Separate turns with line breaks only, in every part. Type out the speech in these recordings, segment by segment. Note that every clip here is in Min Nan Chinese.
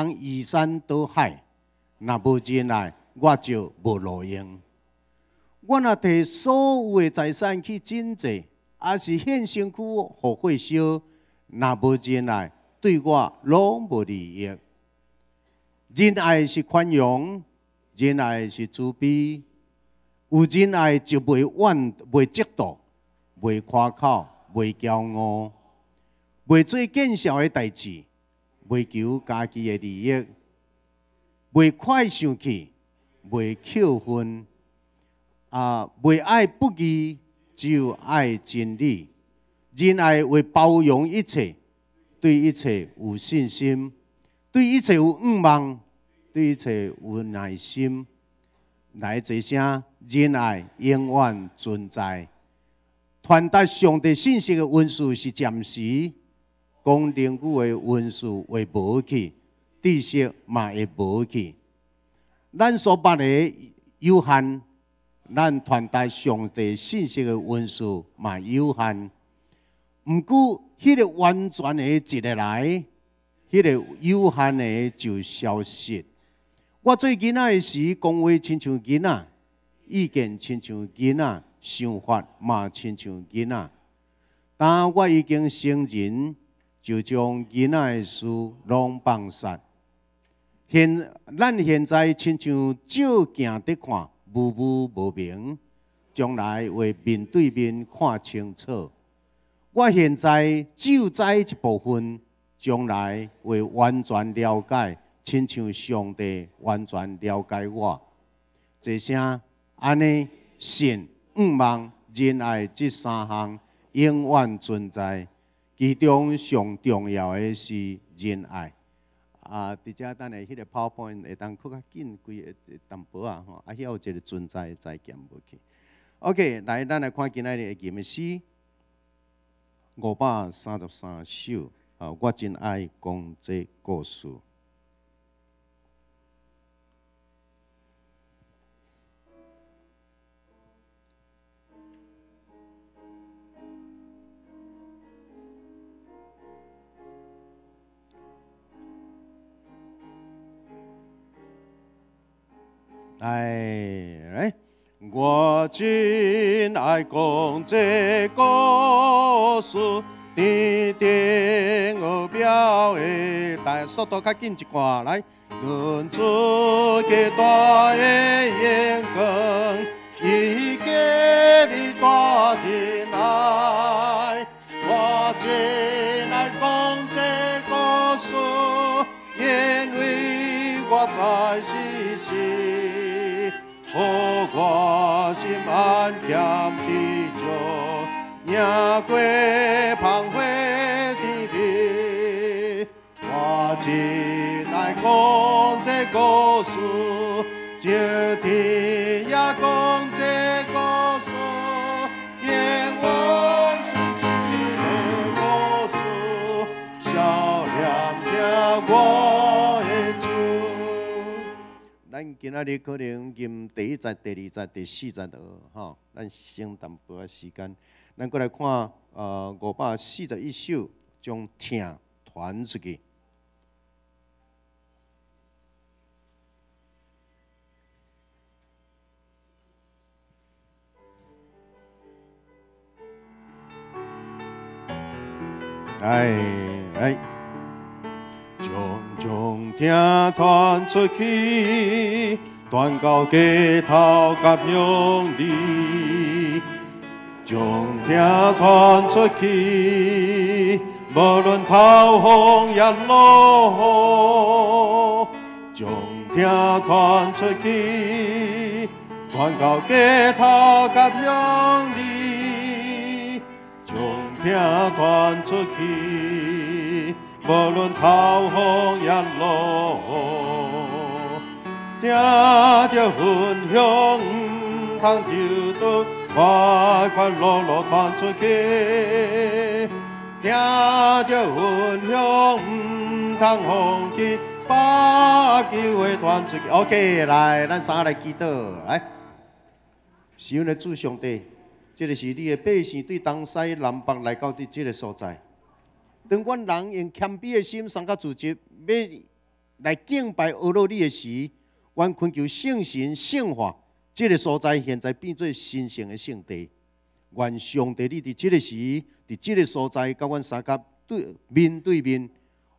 通移山倒海，若無仁愛，我就無路用。我若提所有的財產去賑濟，抑是獻身軀予火燒，若無仁愛，對我攏無利益。仁愛是寬容，仁愛是慈悲。有仁愛就袂怨、袂嫉妒、袂誇口、袂驕傲、袂做見笑的代誌，袂求家己的利益，袂快生氣，袂扣分，啊，袂愛不義，只有愛真理。仁愛會包容一切，對一切有信心，對一切有盼望，對一切有耐心。來這聲，仁愛永遠存在。傳達上帝信息的恩賜是暫時，講靈語的恩賜會無去，知識嘛會無去。咱所捌的有限，咱傳達上帝信息的恩賜嘛有限。毋過，彼個完全的一个來，彼個有限的就消失。我做囡仔的時，講話親像囡仔，意見親像囡仔，想法嘛親像囡仔。當我已經成人，就將囡仔的事攏放殺。咱現在親像照鏡佇看，模糊無明；將來會面對面看清楚。我現在只有知一部分，將來會完全了解，親像上帝完全了解我。這聲按呢，信、盼望、仁愛這三項永遠存在，其中上重要的是仁愛。啊，佇遮等下彼個 PowerPoint 會當閣較緊規個淡薄仔吼，啊，遐有一個存在再減落去。OK，來，咱來看今仔日的吟詩533首啊，我真愛講這故事。來來，我真愛講這故事，甜甜奧妙的，但速度較緊一寡，來，論出個大的眼光，伊給你大仁愛，我真愛講這故事，因為我知是神，予我心安恬知足，贏過芳花甜蜜。我真愛講這故事，晴天也講這故事，永遠是神的故事，少年聽我的主。咱今仔日可能吟第一節、第二節、第四節就好，吼，咱省淡薄仔時間。咱閣來看，541首，將疼傳出去。來來，將疼傳出去，傳到街頭佮鄉里，將疼傳出去，無論透風抑落雨，將疼傳出去，傳到街頭佮鄉里，將疼傳出去，無論透風抑落雨，聽著分享，毋通丟倒，快快樂樂傳出去。聽著分享，毋通放棄，把機會傳出去。OK，來，咱三个來祈禱，來，是阮的主上帝，這个是你的百姓對東西南北來到佇這个所在。當阮人用謙卑的心，送較自責，欲來敬拜阿樂你的時，阮懇求聖神聖化這个所在，現在變做神聖的聖地。願上帝你佇這个時，佇這个所在，佮阮相佮對面對面，予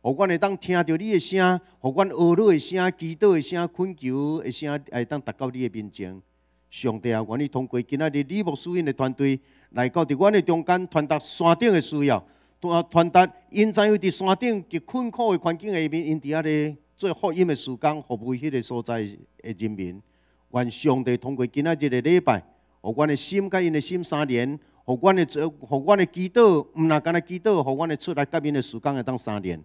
阮會當聽著你的聲，予阮阿樂的聲、祈禱的聲、懇求的聲，會當達到你的面前。上帝啊，願你通過今仔日李牧師𪜶的團隊來到佇阮的中間，傳達山頂的需要，傳達𪜶知影佇山頂極困苦的環境下面，𪜶佇遐咧做福音的事工，服務彼个所在的人民。願上帝通過今仔日的禮拜，予阮的心佮𪜶的心相連，予阮的祈禱，毋若干焦祈禱，予阮的出來佮𪜶的事工會當相連。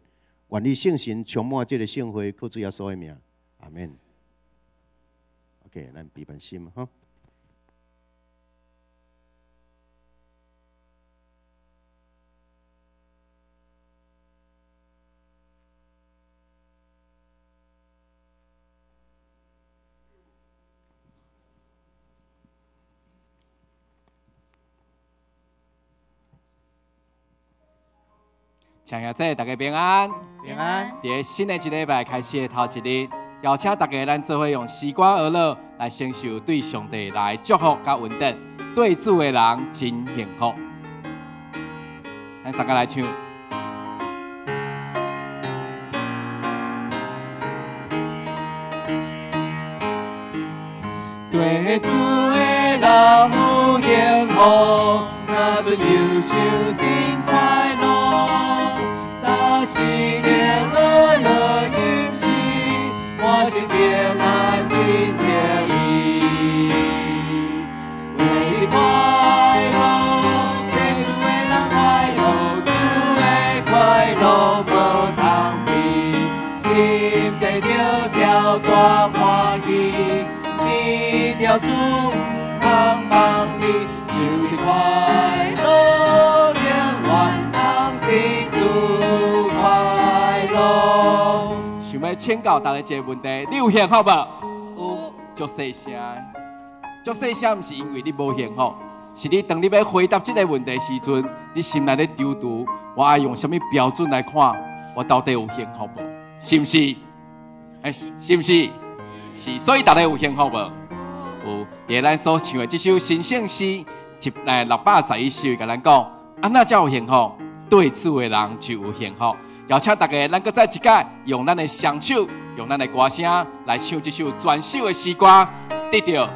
願你聖神充滿這个聖會，靠主耶穌的名，阿們。OK，咱閉目心吼。
請阿姐大家平安，
平安。
佇新的一禮拜開始的頭一日，邀請大家咱做伙用詩歌歌樂來承受對上帝來祝福佮恩典，對主的人真幸福。咱大家來唱。
對主的人有幸福，若准憂愁真快樂。若是經惡樂人生，滿心平安真得意。為你快樂，對主的人快樂，主的快樂無通比，心底著跳大歡喜。記著主毋通放你，就佇快樂，永遠通佇主快樂。
想欲請教大家一个問題：你有幸福無？
有。
足細聲，足細聲，毋是因為你無幸福，是你當你欲回答這个問題時陣，你心內咧躊躇，我愛用啥物標準來看，我到底有幸福無？是毋是？欸，是毋是？是，所以大家有幸福無？有。佇咱所唱的這首神聖詩，611首，共咱講，按怎才有幸福？對主的人就有幸福。邀請大家，咱閣再一擺，用咱的雙手，用咱的歌聲來唱這首全首的詩歌，得著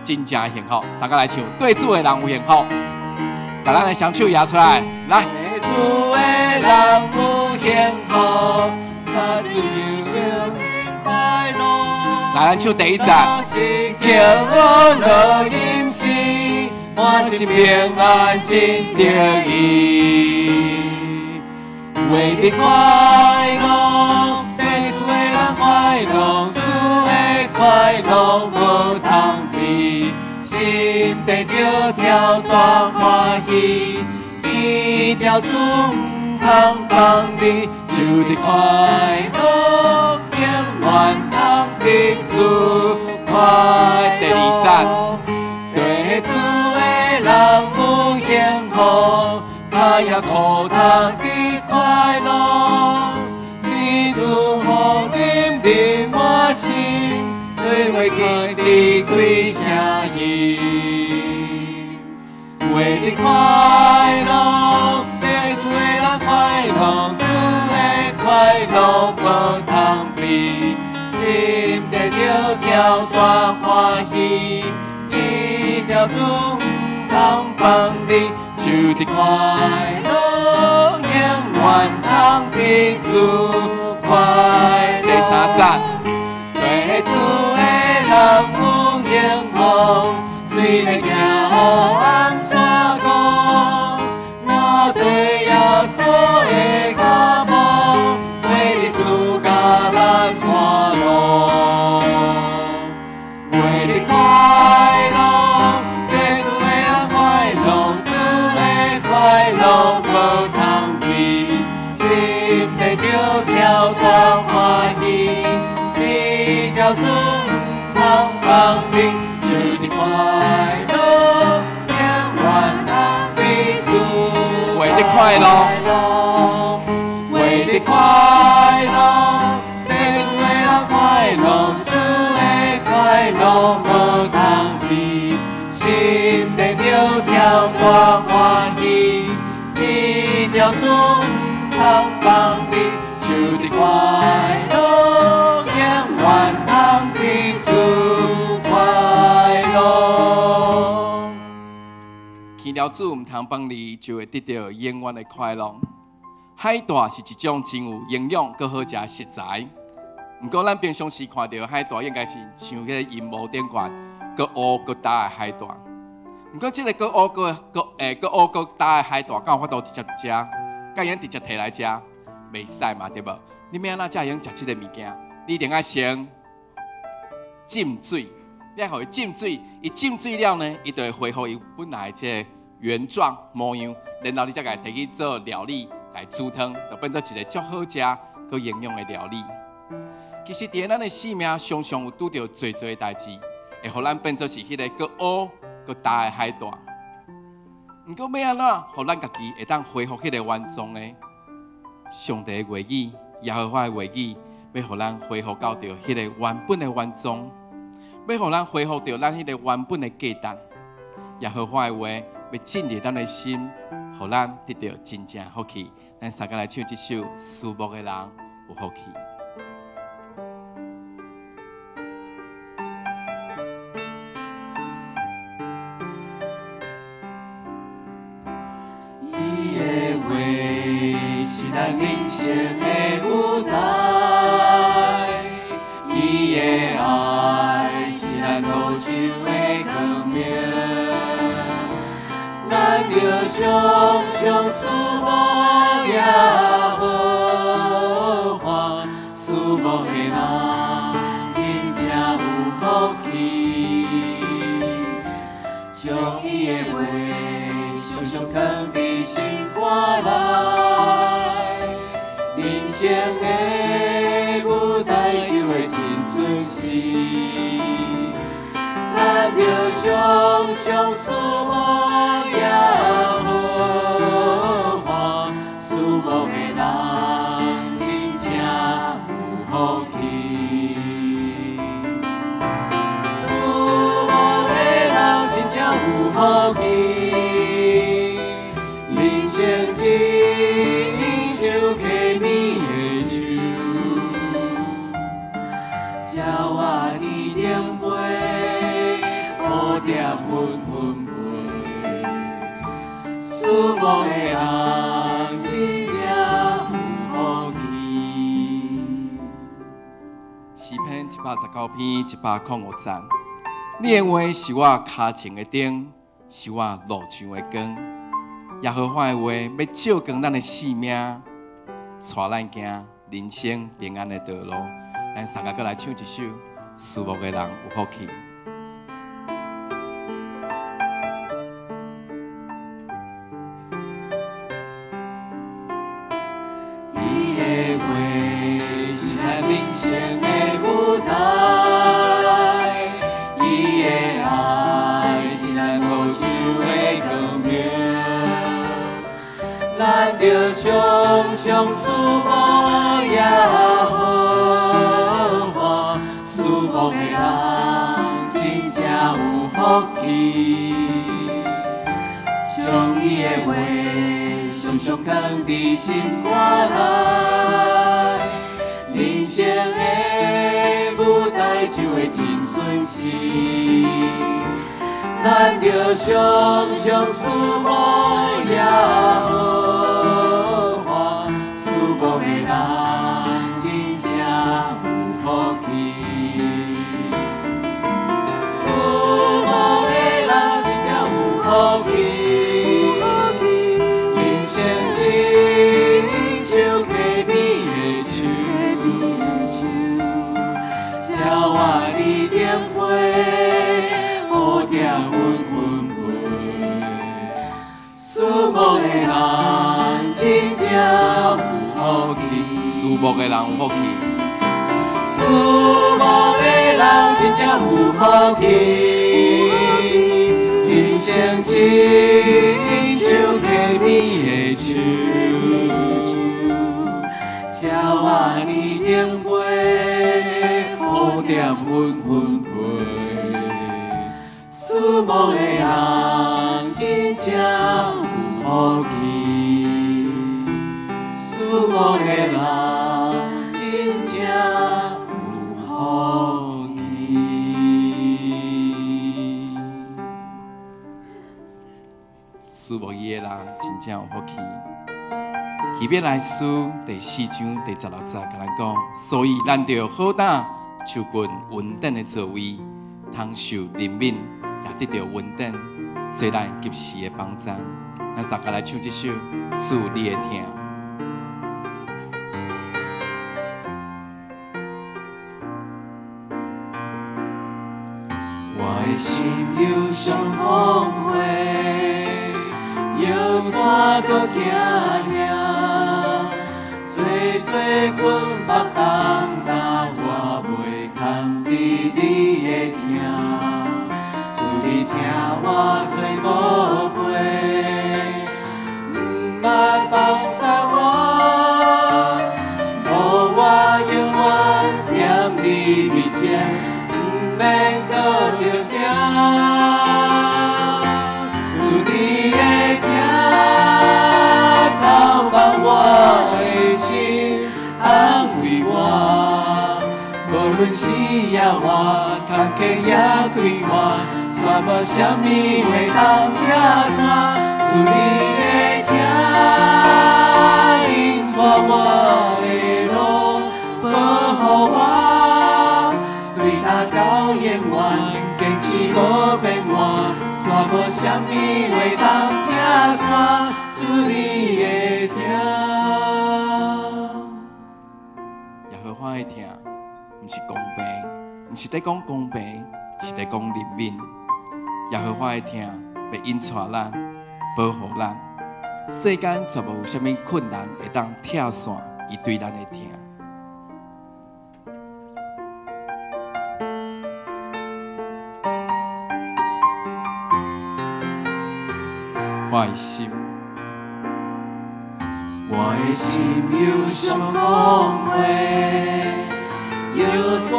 真正的幸福。三個來唱，對主的人有幸福。共咱的雙手舉出來，來。
對主的人有幸福，若只有真快樂。
來，咱唱第一節。
若是經惡樂人生，滿心平安真得意。為的快樂，對主的人快樂，主的快樂無通比，心底著跳大歡喜，記著主毋通放你，就佇快樂，永遠通佇主快樂。
第二節。
對主的人有幸福，跤也苦通佇快樂，你祝福恁恁滿心，做話堅持歸聲音。為你快樂，對主的人快樂，主的快樂無通比，心底著跳大歡喜，記著主毋通放你，就佇快樂，永遠通佇主快樂。
第三節。
對主的人有幸福，雖然行黑暗山谷，若對耶穌的腳步，為你主共咱帶路。為你快樂，對主的人快樂，主的快樂無通比，心底著跳大歡喜，記著主毋通放你，就佇快樂，永遠通佇主
為你快樂，
為你快樂，對主的快乐，主的快乐无通比，心底着跳大欢喜，得著主毋通放你，就伫快乐，永远通伫主快乐。
见了主毋通放你，就會得著永遠的快樂。海帶是一種真有營養、閣好食的食材。毋過，咱平常時看著海帶，應該是像彼個螢幕頂懸，閣烏閣焦的海帶。毋過，這個閣烏閣閣欸閣烏閣焦的海帶，敢有法度直接食？敢會用直接提來食？袂使嘛，對無？你欲按怎才會用食這個物件？你一定愛先浸水，你愛予伊浸水，伊浸水了呢，伊就會恢復伊本來這個原狀模樣，然後你才共伊提去做料理，來煮湯，就變做一個足好食、閣營養的料理。其實，佇咱的生命常常有拄著濟濟代誌，會予咱變做是彼個閣烏閣焦的海帶。毋過，欲按怎，予咱家己會當恢復彼個原狀呢？上帝的話語，耶和華的話語，欲予咱恢復到著彼個原本的原狀，欲予咱恢復著咱彼個原本的價值。耶和華的話欲進入咱的心，予咱得著真正福氣。咱三個來唱這首《思慕的人有福氣》。
伊的話是咱人生的舞台，伊的愛是咱路上的光明。咱著常常思慕耶和華，思慕的人真正有福氣，將伊的話常常藏佇心肝內，人生的舞台就會真順時。咱著常常思慕耶和華，思慕的人真正有福氣。思慕的人真正有福氣，人生親像溪暝的樹，鳥仔佇頂飛，蝴蝶紛紛飛。思慕的人真正有福氣。
詩篇119篇105節，你的話是我跤前的燈，是我路上的光。耶和華的話欲照光咱的生命，帶咱行人生平安的道路。咱三個閣來唱一首《思慕的人有福氣》。
伊的話是咱人生的舞台，伊的愛是咱路上的光明。咱著常常思慕耶和華，思慕的人真正有福氣，將伊的話常常藏佇心肝內，人生的舞台就會真順時。咱著常常思慕耶和華，思慕的人真正有福氣。思慕的人真正有福氣，人生親像溪暝的樹，鳥仔佇頂飛，蝴蝶紛紛飛。思慕的人真正有福氣，
思慕的人有福氣，
思慕的人真正有福氣，人生親像溪暝的樹，鳥仔佇頂飛，蝴予点阮分配。思慕的人真正有福气，思慕的人真正有福气。
思慕伊的人真正有福气。希伯来书第4章第16节共咱讲，所以咱著好胆就近恩典的座位，通受怜悯，也得著恩典，做咱及时的帮助。咱大家来唱这首《主你的疼》。
我的心忧伤痛悔，犹怎阁惊吓？济济困目重担，我袂堪伫你的疼。主你疼我做宝贝，毋捌放弃我，予我永远踮你面前，毋免阁著惊。主你的疼透望我的心，安慰我。无论死抑活，坎坷抑快活，绝无啥物会当拆散。主你的疼引带我的路，保护我，对今到永远，坚持无变换，绝无啥物会当拆散。主你的疼。
耶和华的疼，毋是公平，毋是咧讲公平，是咧讲怜悯。耶和华的疼欲引带咱，保护咱。世间绝无有啥物困难会当拆散伊对咱的疼。我的心，
我的心忧伤痛悔，犹怎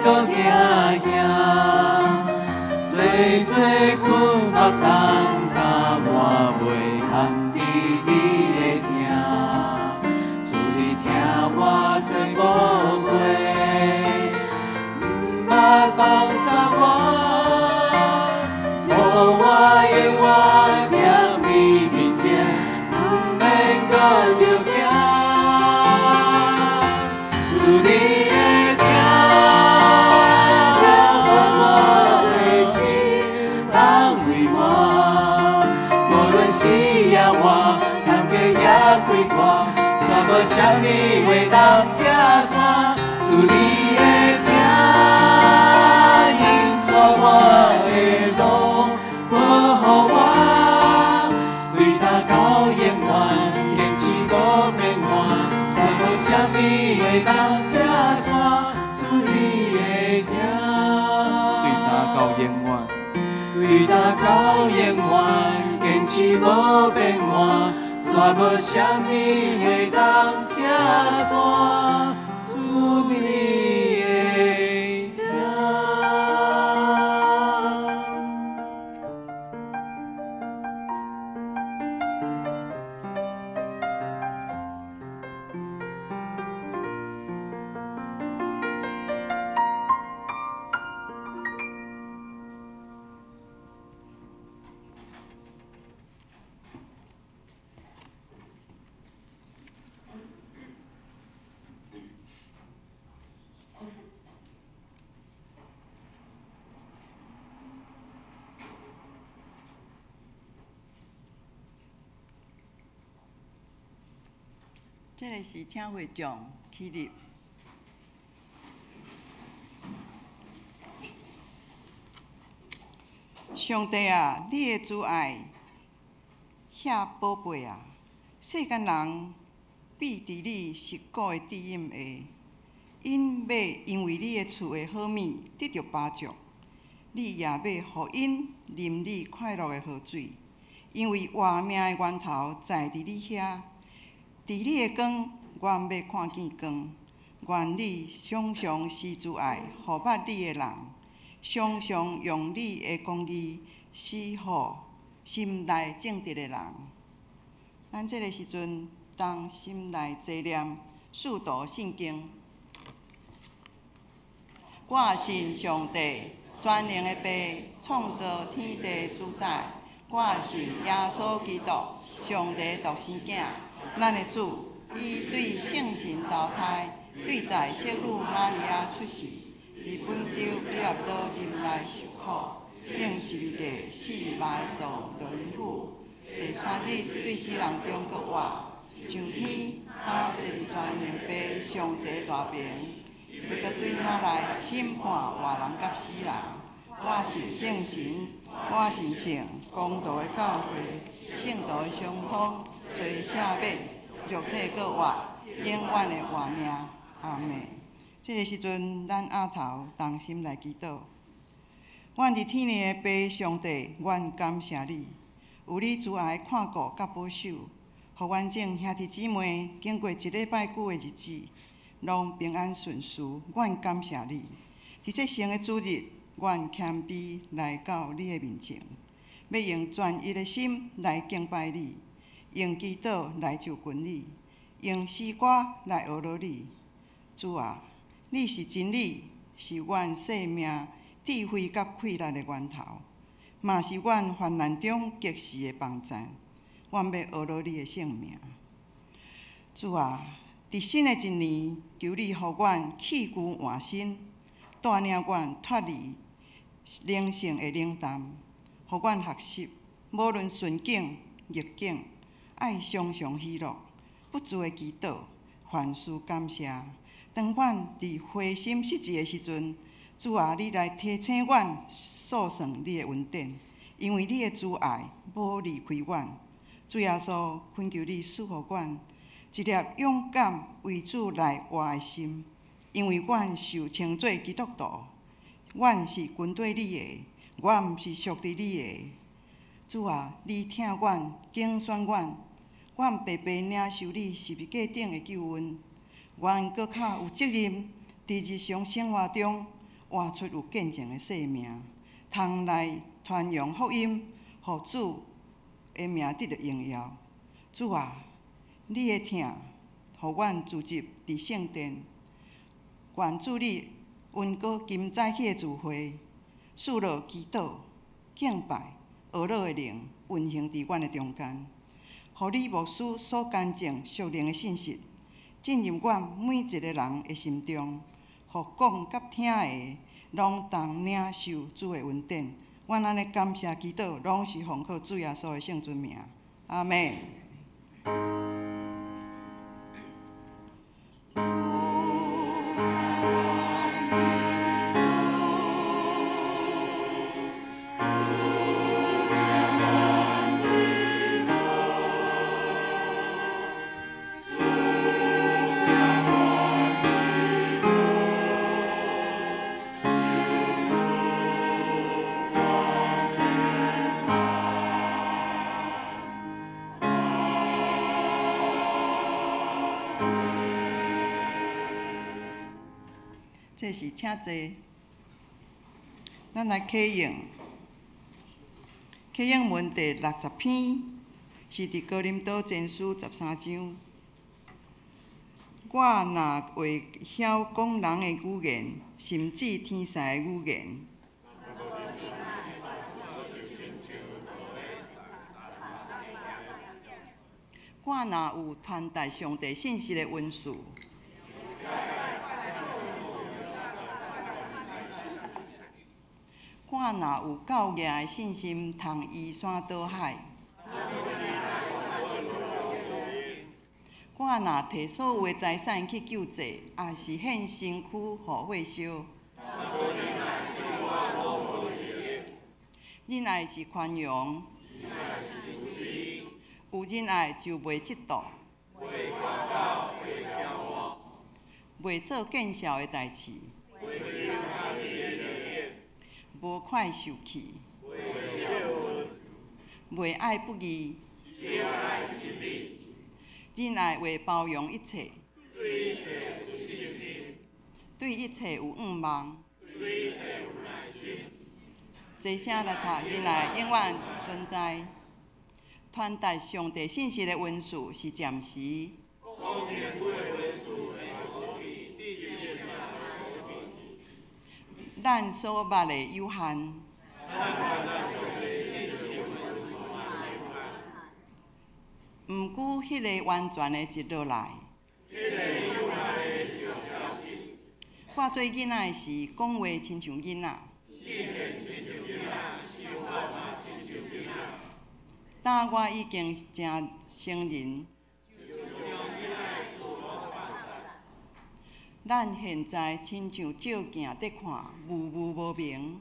阁惊吓？济济困目重担，我袂堪伫你的疼。主你疼我做宝贝，毋捌放弃我，予我永远踮你面前，毋免阁著惊。主你的疼我的心，安慰我，无论死抑活，坎坷抑快活，绝无啥物会当拆散。主你的疼引带我的路，保护我，对今到永远，坚持无变换，绝无啥物会当拆散。主你的疼，
对今到永远，
对今到永远，坚持无变换，绝无啥物会当拆散。主你的疼。
这个是请会长起立。上帝啊，你的慈爱遐宝贝啊！世间人必伫你实古的指引下，𪜶欲因为你的赐的好物得著饱足，你也欲予𪜶啉你快乐的河水，因为活命的源头在伫你遐。伫你的光，阮欲看见光。愿你常常施慈爱，予捌你的人，常常用你的公义施予心內正直的人。咱這个時陣，同心來齊念使徒信經。我信上帝，全能的父，創造天地主宰。我信耶穌基督，上帝獨生囝，咱的主，伊對聖神投胎，對在聖女瑪利亞出世，佇本丟彼拉多忍耐受苦，釘十字架死埋葬淪腐，第三日對死人中閣活，上天，擔坐佇全能父上帝大爿，欲閣對遐來審判活人佮死人。我信聖神，我信聖公道的教會，聖徒的相通，罪赦免，肉體閣活，永遠的活命。阿們。這个時陣，咱阿頭同心來祈禱。阮佇天裡的父上帝，阮感謝你，有你慈愛看顧佮保守，予阮眾兄弟姊妹經過一禮拜久的日子，攏平安順遂。阮感謝你。佇這聖的主日，阮謙卑來到你的面前，欲用專一的心來敬拜你，用祈禱來就近你，用詩歌來呵咾你。主啊，你是真理，是阮生命智慧佮氣力的源頭，嘛是阮患難中及時的幫贊。阮欲呵咾你的聖名。主啊，佇新的一年，求你予阮棄舊換新，帶領阮脫離靈性的冷淡，予阮學習，無論順境逆境，愛常常喜樂，不住的祈禱，凡事感謝。當阮佇灰心失志的時陣，主啊，你來提醒阮數算你的恩典，因為你的慈愛無離開阮。主耶穌，懇求你賜予阮一粒勇敢為主來活的心，因為阮受稱做基督徒，阮是跟綴你的，阮毋是屬佇你的。主啊，你疼阮，揀選阮，阮白白領受你十字架頂的救恩，阮閣較有責任佇日常生活中活出有見證的生命，通來傳揚福音，予主的名得著榮耀。主啊，你的疼，予阮聚集佇聖殿，願主你恩膏今早起的聚會，賜落祈禱、敬拜、呵咾的靈運行佇阮的中間，予你牧師所乾淨屬靈的信息進入阮每一個人的心中，予講佮聽的攏同領受主的恩典。阮按呢感謝祈禱，攏是奉靠主耶穌的聖尊名。阿們。這是請坐，咱來啟應。啟應文第60篇，是佇哥林多前書13章。我若會曉講人的語言，甚至天使的語言，我若有傳達上帝信息的恩賜，我若有夠額的信心，通移山倒海；我若摕所有的財產去救濟，抑是獻身軀予火燒。仁愛是寬容，有仁愛就袂嫉妒，袂做見笑的代誌。無快受氣，袂愛不義，仁愛會包容一切，對一切有向望。齊聲來讀，仁愛永遠存在。傳達上帝信息的文字是暫時。咱所捌的有限。毋過，彼个完全的一落來。我做囡仔的時，講話親像囡仔。今我已經成成人。咱現在親像照鏡佇看，霧霧無明。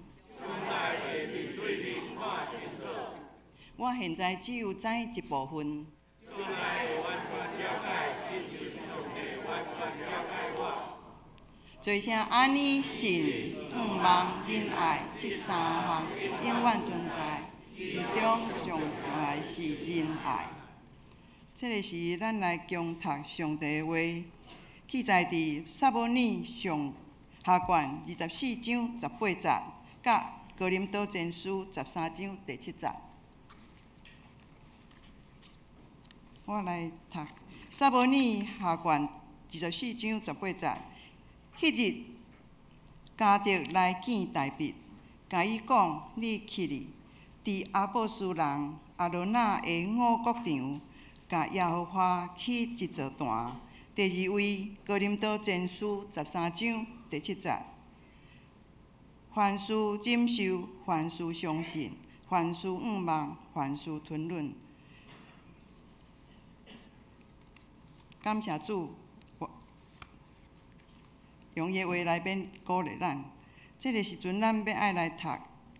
我現在只有知一部分。做啥按呢信、向望、仁愛這三項永遠存在，其中上重要是仁愛。這个是咱來恭讀上帝的話，記載佇撒母耳上下卷24章18節，佮哥林多前書13章第7節。我來讀撒母耳下卷24章18節。彼日，迦得來見大衛，共伊講：你起來，佇耶布斯人亞倫那的五穀場，共耶和華起一座壇。第二位，哥林多前書13章第7節。凡事忍受，凡事相信，凡事向望，凡事吞忍。感謝主，用伊的話來勉鼓勵咱。這个時陣，咱欲愛來讀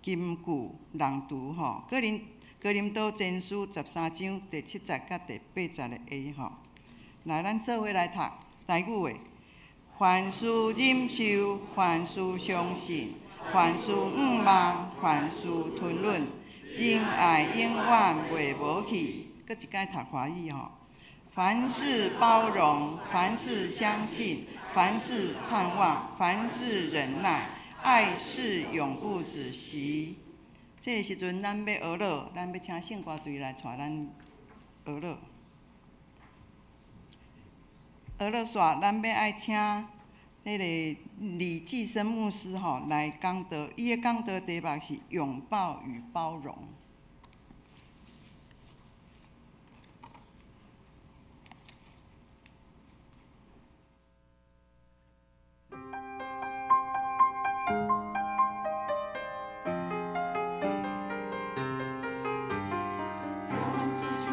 金句朗讀吼，哥林多前書13章第7節佮第8節的話吼。來，咱做伙來讀台語的。凡事忍受，凡事相信，凡事向望，凡事吞忍，仁愛永遠袂無去。閣一擺讀華語吼。凡事包容，凡事相信，凡事盼望，凡事忍耐，愛是永不止息。這个時陣，咱欲學樂，咱欲請聖歌隊來帶咱學樂。學樂煞，咱欲愛請彼个李濟生牧師吼來講道，伊的講道題目是擁抱與包容。
主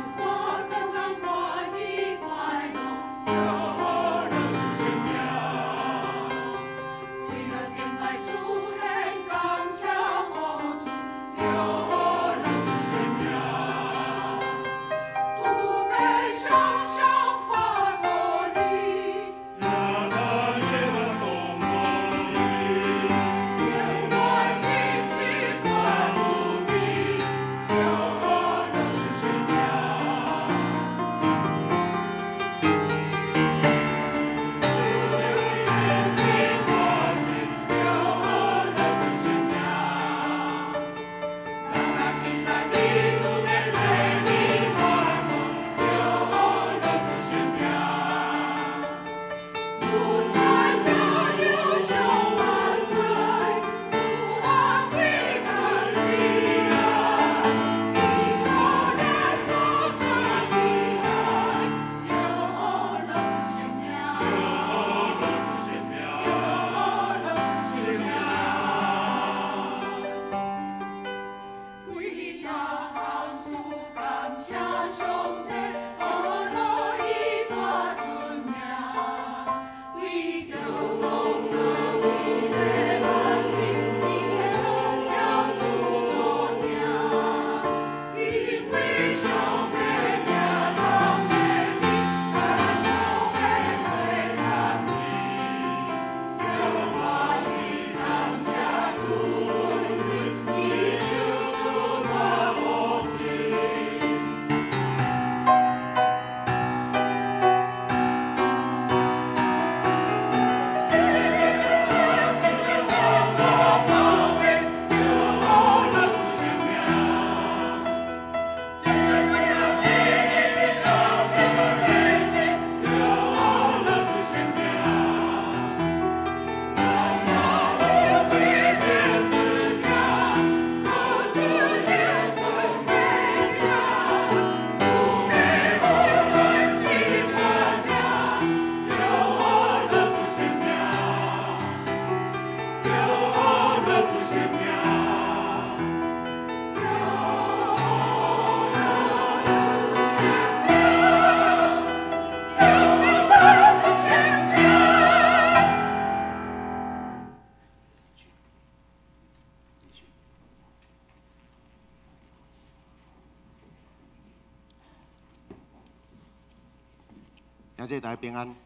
兄弟大家平安。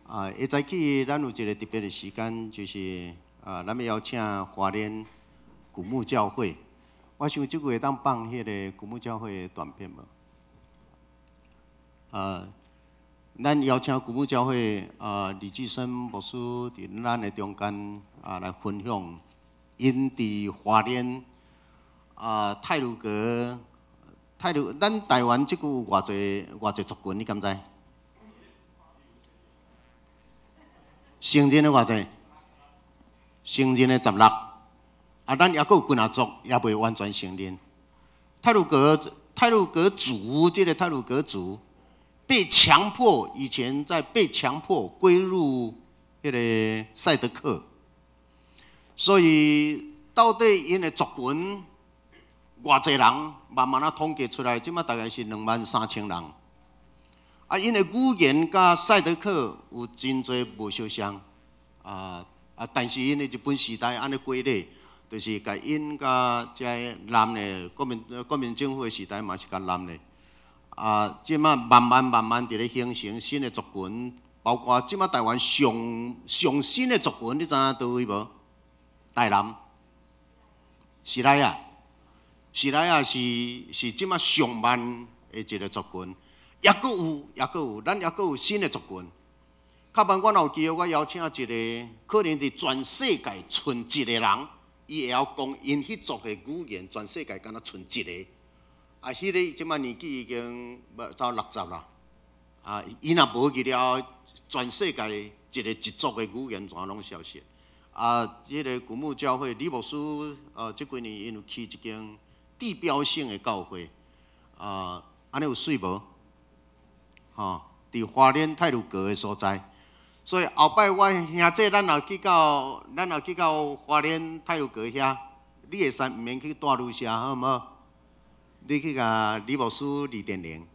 啊，下早起咱有一个特別的時間，就是啊，咱欲邀請花蓮古木教會。我想這個會當放彼个古木教會的短片無？啊，咱邀請古木教會啊李濟生牧師佇咱的中間啊來分享，𪜶佇花蓮啊太魯閣。太魯，咱台灣這久有偌濟偌濟族群，你敢知？承認的偌濟？承認的16，啊，咱猶閣有幾若族也未完全承認。太魯閣太魯閣族，這个太魯閣族被強迫，以前在被強迫歸入彼个賽德克，所以到底𪜶的族群偌濟人，慢慢仔統計出來，這馬大概是23,000人。啊，𪜶的語言佮賽德克有真濟無相像，啊啊！但是𪜶的日本時代按呢歸類，就是共𪜶佮這个南的國民政府的時代嘛是共南的。啊，這馬慢慢慢慢佇咧形成新的族群，包括這馬台灣上上新的族群，你知影佗位無？台南，時來啊，時來啊是這馬上萬的一個族群。抑閣有，抑閣有，咱抑閣有新的族群。較慢，我若有機會，我邀請一個可能佇全世界賰一個人，伊會曉講𪜶彼族的語言，全世界敢若賰一個。啊，彼个這馬年紀已經走60啦。啊，伊若無去了，全世界一個一族的語言全攏消失。啊，這个古木教會李牧師，這幾年𪜶有起一間地標性的教會。啊，按呢有媠無？吼，佇花蓮太魯閣的所在，所以後擺我兄姊，咱若去到花蓮太魯閣遐，你會使毋免去蹛旅社，好毋好？你去共李牧師李電玲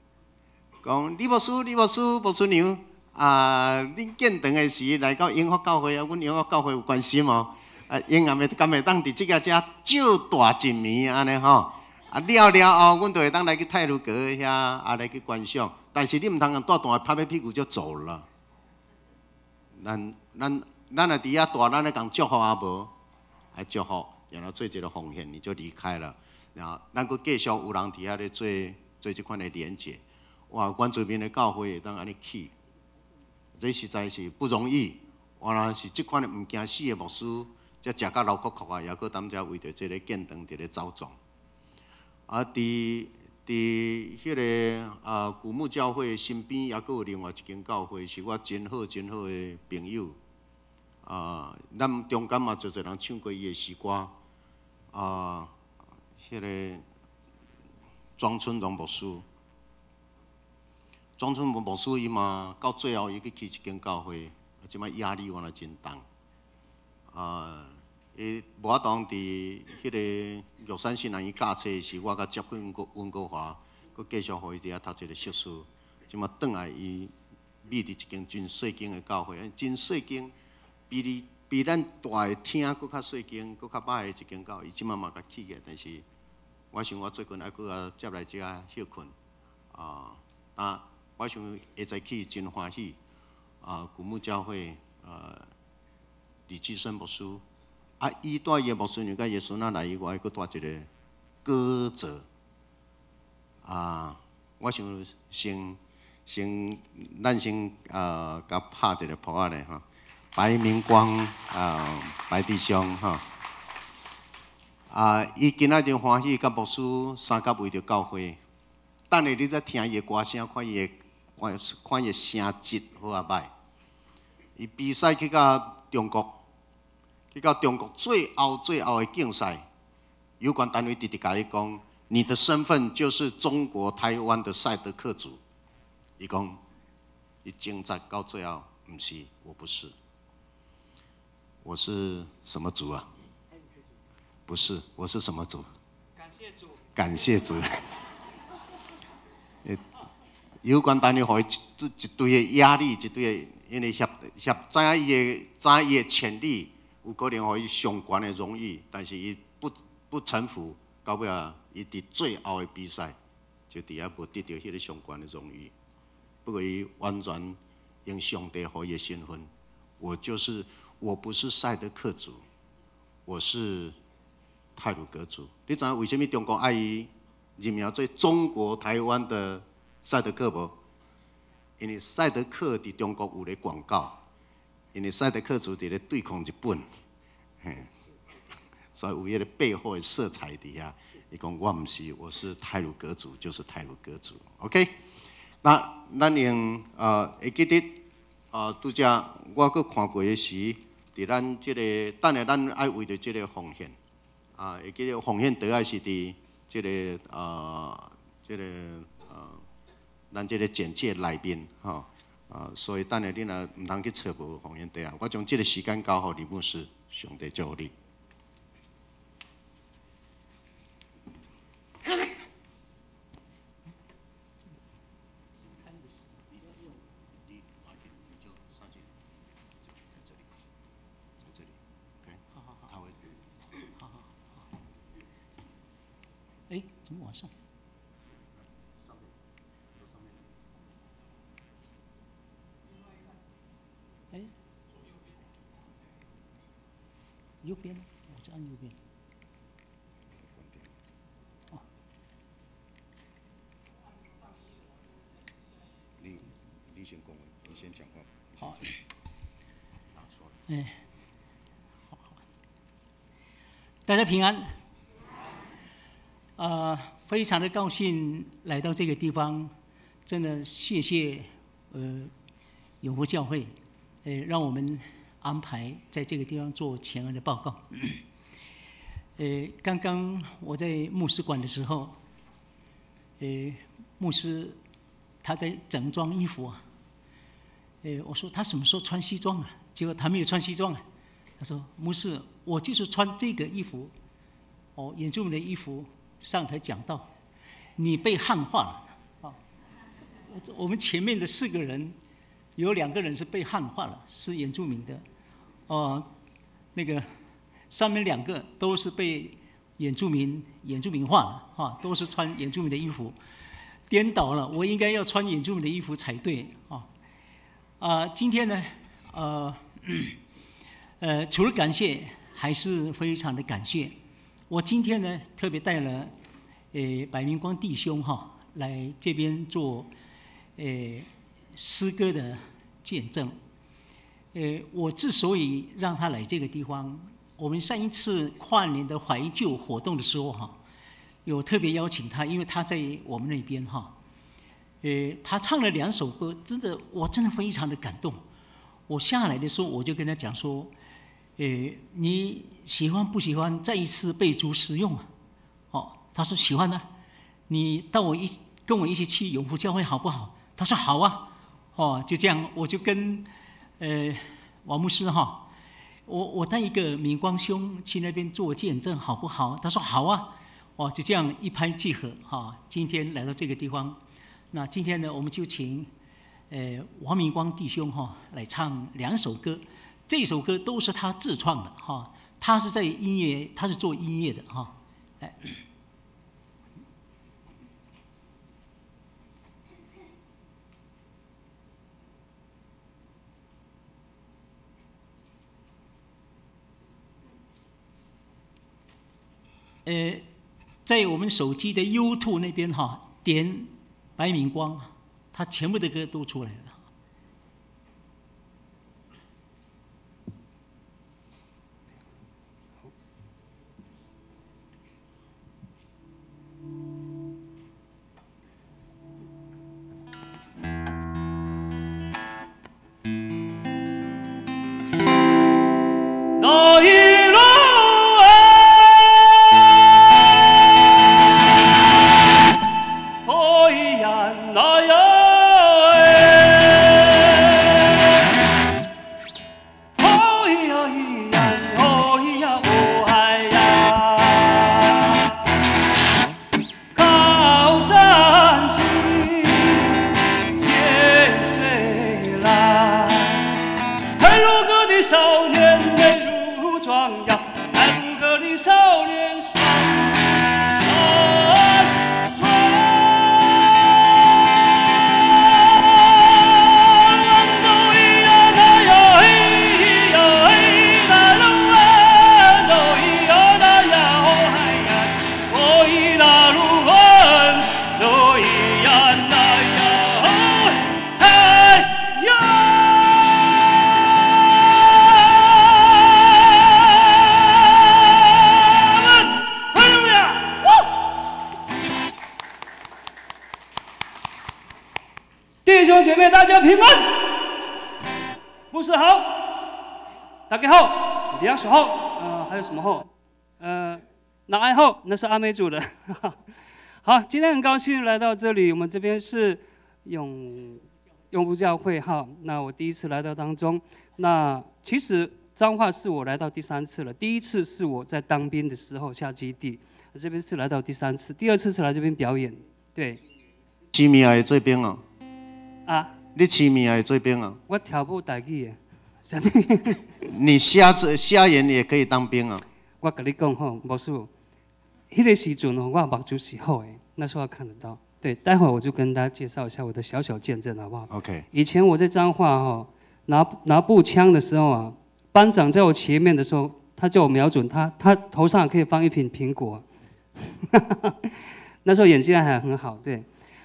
講，李牧師，李牧師，牧師娘啊，恁建堂的時來到永福教會啊，阮永福教會有關心哦，啊，永暗的敢會當佇這个遮借蹛一暝按呢吼？啊了了後，阮就會當來去太魯閣遐啊來去觀賞。但是你毋通蹛蹛拍拍屁股就走了。咱咱咱若佇遐蹛，咱咧共祝福啊無？愛祝福，然後做一个奉獻，你就離開了。然後咱閣繼續有人佇遐咧做做這款的連結。哇，原住民的教會會當按呢起，這實在是不容易。原來是這款的毋驚死的牧師，才食甲流國國啊，猶閣當遮為著這个建堂佇咧走撞。啊，佇彼个啊古木教會身邊，猶閣有另外一間教會，是我真好真好的朋友。啊，咱中間嘛，足濟人唱過伊的詩歌。啊，彼个莊春榮牧師，莊春榮牧師伊嘛到最後，伊去起一間教會，啊，這擺壓力原來真重。啊，伊無法度佇彼个玉山信男伊教冊時，我共接去溫哥華，閣繼續予伊佇遐讀一个碩士。這擺轉來伊覕佇一間真細間的教會，真細間，比你比咱大的廳閣較細間，閣較歹的一間教會，伊這擺嘛共起起來。但是，我想我最近愛閣共接來遮歇睏，啊啊！我想下早起真歡喜，啊，古木教會啊，李濟生牧師。啊！伊帶伊的牧師娘佮伊的孫仔來以外，閣帶一个歌者。啊！我想先先，咱先啊，共拍一个噗仔咧吼。白明光啊，白弟兄吼。啊！伊今仔真歡喜，佮牧師相佮為著教會。等下你再聽伊的歌聲，看伊的看看伊的聲質好抑歹。伊比賽去到中國。去到中國最後最後的競賽，有關單位直直共伊講，你的身份就是中國台灣的賽德克族。伊講，伊掙扎到最後，毋是，我不是，我是什麼族啊？不是，我是什麼族？
感謝主。
感謝主。有關單位予伊一堆的壓力，一堆的，因為協協知影伊的知影伊的潛力。有可能予伊上懸的榮譽，但是伊不臣服，到尾仔，伊佇最後的比賽就佇遐無得著彼个上懸的榮譽。不过伊完全用上帝予伊的身份，我就是我不是赛德克族，我是太鲁阁族。你知影为啥物中国爱伊认名做中国台湾的赛德克无？因为赛德克伫中国有咧广告，因为赛德克族伫咧对抗日本，嘿，所以有彼个背后的色彩伫遐。伊讲我毋是，我是太鲁阁族，就是太鲁阁族。OK，那咱用会记得拄才我阁看过的时，伫咱这个等下咱爱为著这个奉献，会记得奉献桌仔是伫这个咱这个简介内面吼，所以等下你若毋通去揣无奉献桌仔，我将这个时间交予李牧师，上帝祝福你。
好好好。好好好。哎，怎么往上？哎，右边，我再按右边。哦。
你先讲，你先讲话。
好。哎，好，大家平安。非常的高兴来到这个地方，真的谢谢永福教会，让我们安排在这个地方做前恩的报告。刚刚我在牧师馆的时候，牧师他在整装衣服啊，我说他什么时候穿西装啊？结果他没有穿西装啊。他说：“牧师，我就是穿这个衣服，哦，原住民的衣服上台讲道，你被汉化了。”啊，我们前面的四个人，有两个人是被汉化了，是原住民的，哦，那个上面两个都是被原住民化了，哈，都是穿原住民的衣服，颠倒了，我应该要穿原住民的衣服才对，啊，今天呢，除了感谢，还是非常的感谢。我今天呢，特别带了，白明光弟兄哈来这边做，诗歌的见证。我之所以让他来这个地方，我们上一次跨年的怀旧活动的时候哈，有特别邀请他，因为他在我们那边哈，他唱了两首歌，真的，我真的非常的感动。我下来的时候，我就跟他讲说，你喜欢不喜欢再一次被主使用啊？哦，他说喜欢啊。你到我一跟我一起去永福教会好不好？他说好啊。哦，就这样，我就跟王牧师哈，我带一个明光兄去那边做见证好不好？他说好啊。哦，就这样一拍即合哈。今天来到这个地方，那今天呢，我们就请王明光弟兄哈来唱两首歌，这首歌都是他自创的哈，他是在音乐，他是做音乐的哈，来。在我们手机的 YouTube 那边哈，点白明光，他全部的歌都出来了。
那一路哎，呀那呀哎，哦呀咿呀，哦呀哦嗨呀，高山青，浅水蓝，太鲁阁的少年美如壮阳，太鲁阁的少年双山壮。
妹，大家平安。牧师好，大家好，两手好，还有什么好？哪爱好？那是阿美族的。好，今天很高兴来到这里，我们这边是永福教会哈。那我第一次来到当中，那其实彰化是我来到第三次了。第一次是我在当兵的时候下基地，这边是来到第三次，第二次是来这边表演。对。
痴命会做兵哦。
啊？
你痴命会做兵啊？
我听无台语的，啥物？
你瞎子瞎眼也可以当兵啊？
我共你讲吼，牧师，彼个时阵吼，我目睭是好的，那时候看得到。对，待会我就跟大家介绍一下我的小小见证，好不好
？OK。
以前我在彰化吼，拿步枪的时候啊，班长在我前面的时候，他叫我瞄准他，他头上可以放一瓶苹果。那时候眼睛还很好，对。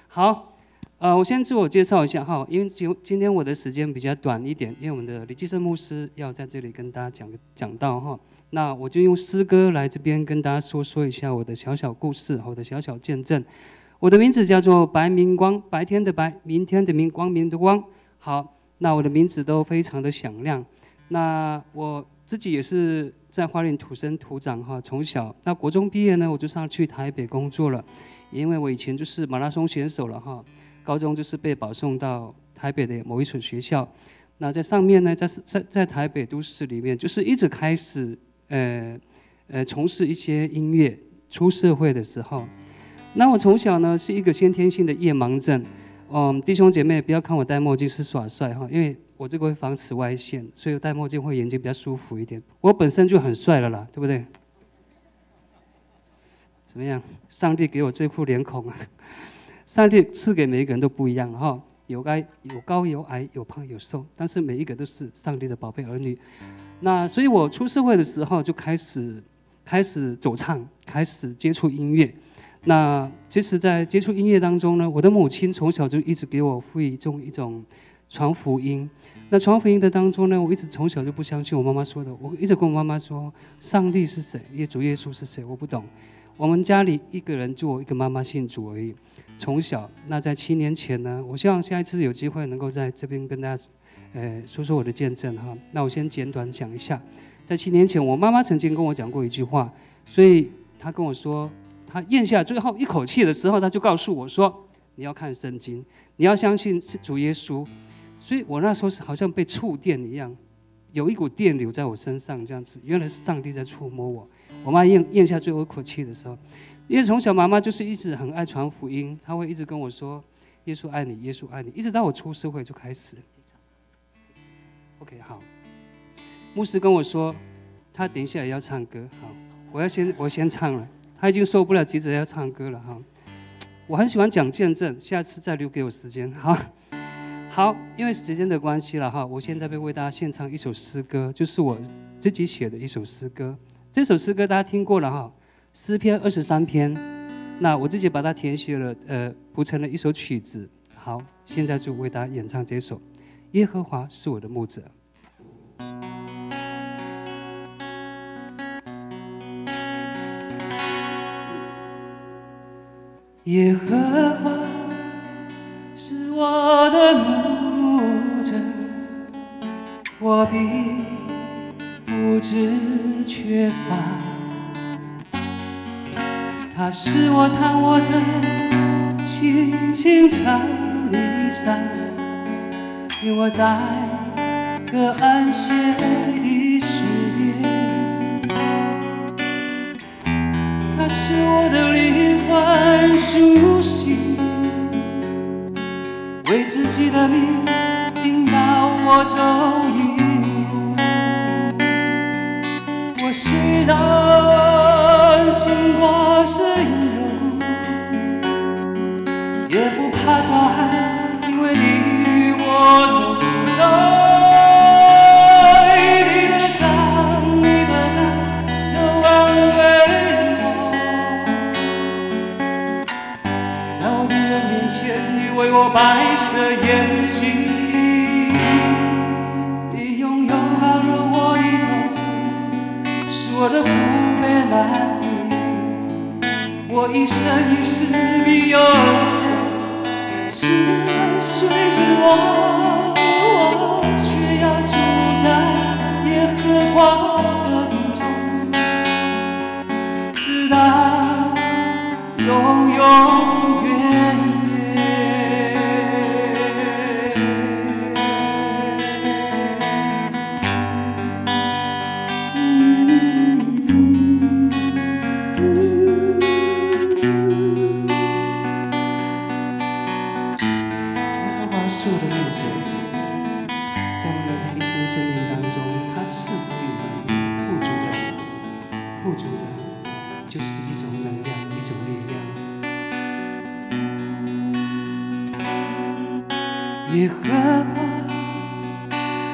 好，我先自我介绍一下哈，因为今天我的时间比较短一点，因为我们的李继生牧师要在这里跟大家讲讲道哈，那我就用诗歌来这边跟大家说说一下我的小小故事，我的小小见证。我的名字叫做白明光，白天的白，明天的明，光明的光。好，那我的名字都非常的响亮。那我自己也是在花莲土生土长哈，从小那国中毕业呢，我就上去台北工作了。因为我以前就是马拉松选手了哈，高中就是被保送到台北的某一所学校。那在上面呢，在台北都市里面，就是一直开始从事一些音乐。出社会的时候，那我从小呢是一个先天性的夜盲症。弟兄姐妹不要看我戴墨镜是耍帅哈，因为我这个会防紫外线，所以我戴墨镜会眼睛比较舒服一点。我本身就很帅了啦，对不对？怎么样？上帝给我这副脸孔啊！上帝赐给每一个人都不一样哈，有高有矮，有胖有瘦，但是每一个都是上帝的宝贝儿女。那所以我出社会的时候就开始走唱，开始接触音乐。那其实，在接触音乐当中呢，我的母亲从小就一直给我赋予一种传福音。那传福音的当中呢，我一直从小就不相信我妈妈说的，我一直跟我妈妈说，上帝是谁？主耶稣是谁？我不懂。我们家里一个人就我一个妈妈信主而已。从小，那在7年前呢，我希望下一次有机会能够在这边跟大家，说说我的见证哈。那我先简短讲一下，在七年前，我妈妈曾经跟我讲过一句话，所以她跟我说，她咽下最后一口气的时候，她就告诉我说：“你要看圣经，你要相信主耶稣。”所以我那时候是好像被触电一样，有一股电流在我身上这样子，原来是上帝在触摸我。我妈咽下最后一口气的时候，因为从小妈妈就是一直很爱传福音，她会一直跟我说：“耶稣爱你，耶稣爱你。”一直到我出社会就开始。OK，好。牧师跟我说，他等一下也要唱歌，好，我先唱了，他已经受不了，急着要唱歌了哈。我很喜欢讲见证，下次再留给我时间，好。好，因为时间的关系了哈，我现在会为大家献唱一首诗歌，就是我自己写的一首诗歌。这首诗歌大家听过了哈，诗篇23篇，那我自己把它填写了，谱成了一首曲子。好，现在就为大家演唱这首《耶和华是我的牧者》。耶和华是我的牧者，我必不致缺乏。他使我躺卧在青青草地上，领我在可安歇的水边。他使我的灵魂苏醒，为自己的名引导我走义路。我虽然行过深幽谷，也不怕遭害，因为你与我同在。你的杖，你的竿，都安慰我。在我敌人面前，你为我摆设筵席，你用油膏了我的头，使我的杯满溢。我一生一世必有慈爱。随着我，我却要住在耶和华的殿中，直到永永远远。耶和华是我的牧者，在我们的一生生命当中，他赐给我们富足的，富足的，就是一种能量，一种力量。耶和华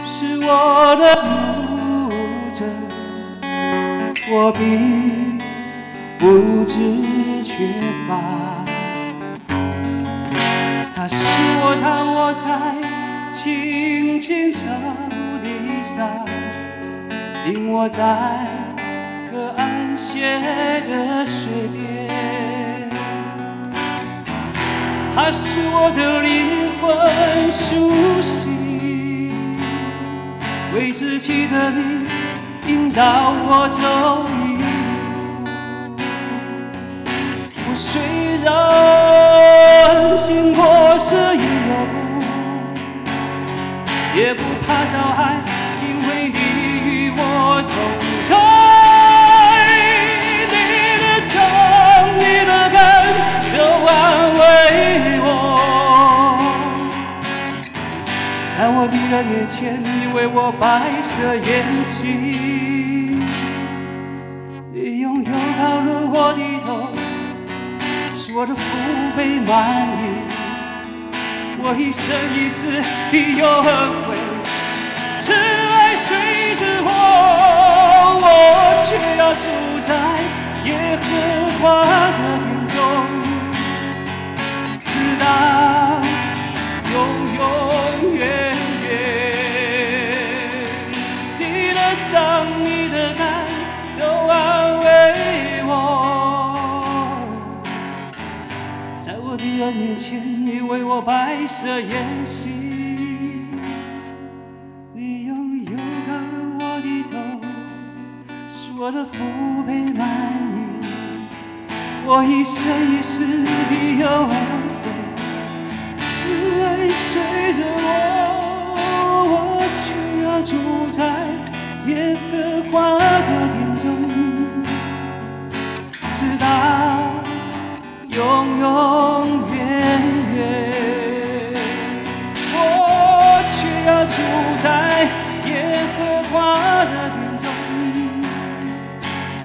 是我的牧者，我必不致缺乏。他使我躺卧在青青草地上，领我在可安歇的水边。他使我的灵魂苏醒，为自己的名引导我走一路。我虽然行过死荫幽谷，也不怕遭害，因为你与我同在。你的杖，你的竿，都安慰我。在我敌人面前，你为我摆设筵席，你用油膏润我的头，使我的福杯满溢。我一生一世必有恩惠，慈爱随着我，我却要住在耶和华的殿中，直到永永远远。你的杖，你的竿，都安慰我。在我敌人面前，你为我摆设筵席，你用油膏了我的头，使我的福杯满溢。我一生一世必有恩惠，慈爱随着我，我却要住在耶和华的殿中，直到永永远远。我却要住在耶和华的殿中，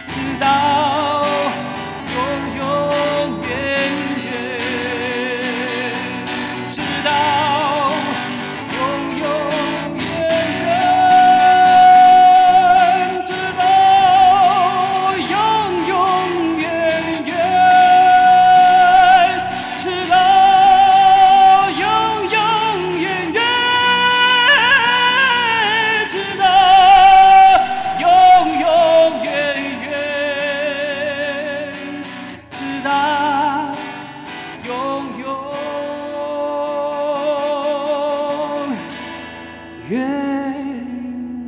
直到永永远远，直到永永远远，直到永永远远，直到永永远远，直到永永远远，直到永永远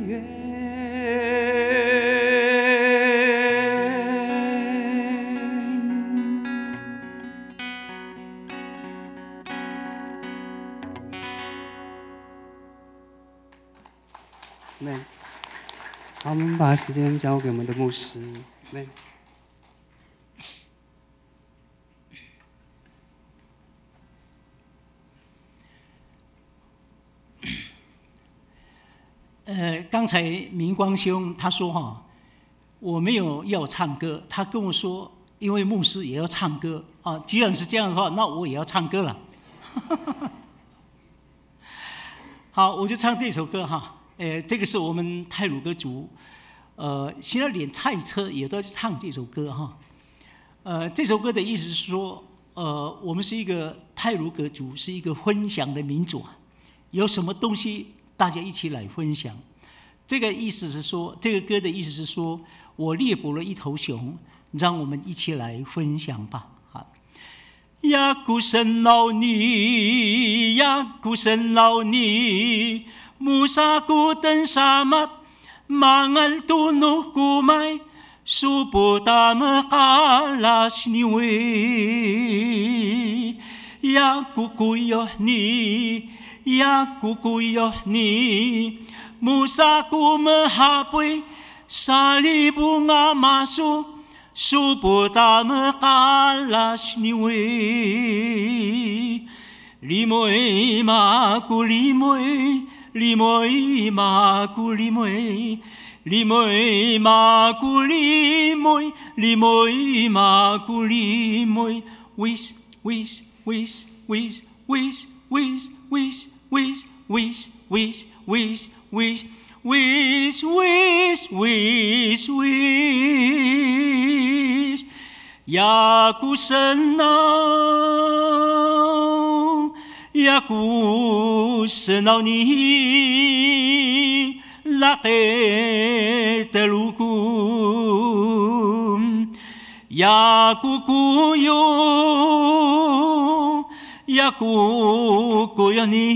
远。阿们。好，我们把时间交给我们的牧师。阿们。
刚才明光兄他说哈，我没有要唱歌，他跟我说，因为牧师也要唱歌啊。既然是这样的话，那我也要唱歌了。好，我就唱这首歌哈。这个是我们太鲁阁族，现在连菜车也都在唱这首歌哈。这首歌的意思是说，我们是一个太鲁阁族，是一个分享的民族，有什么东西大家一起来分享。这个意思是说，这个歌的意思是说，我猎捕了一头熊，让我们一起来分享吧。啊， Ya ku senau ni, ya ku senau ni, musa ku ten samat, mangal tunuh ku mai, suputa mekalas niwi. Ya ku kuyoh ni, ya ku kuyoh ni, musa ku mehapui, salibu nga masu, suputa mekalas niwi. Limoy ma ku limoy, limoy ma ku limoy, limoy ma ku limoy, limoy ma ku limoy, wis wis wis wis wis wis wis wis wis wis wis wis wis wis wis wis ya ku senau ya ku senau ni laqe teluku ya ku kuyo ya ku kuyo ni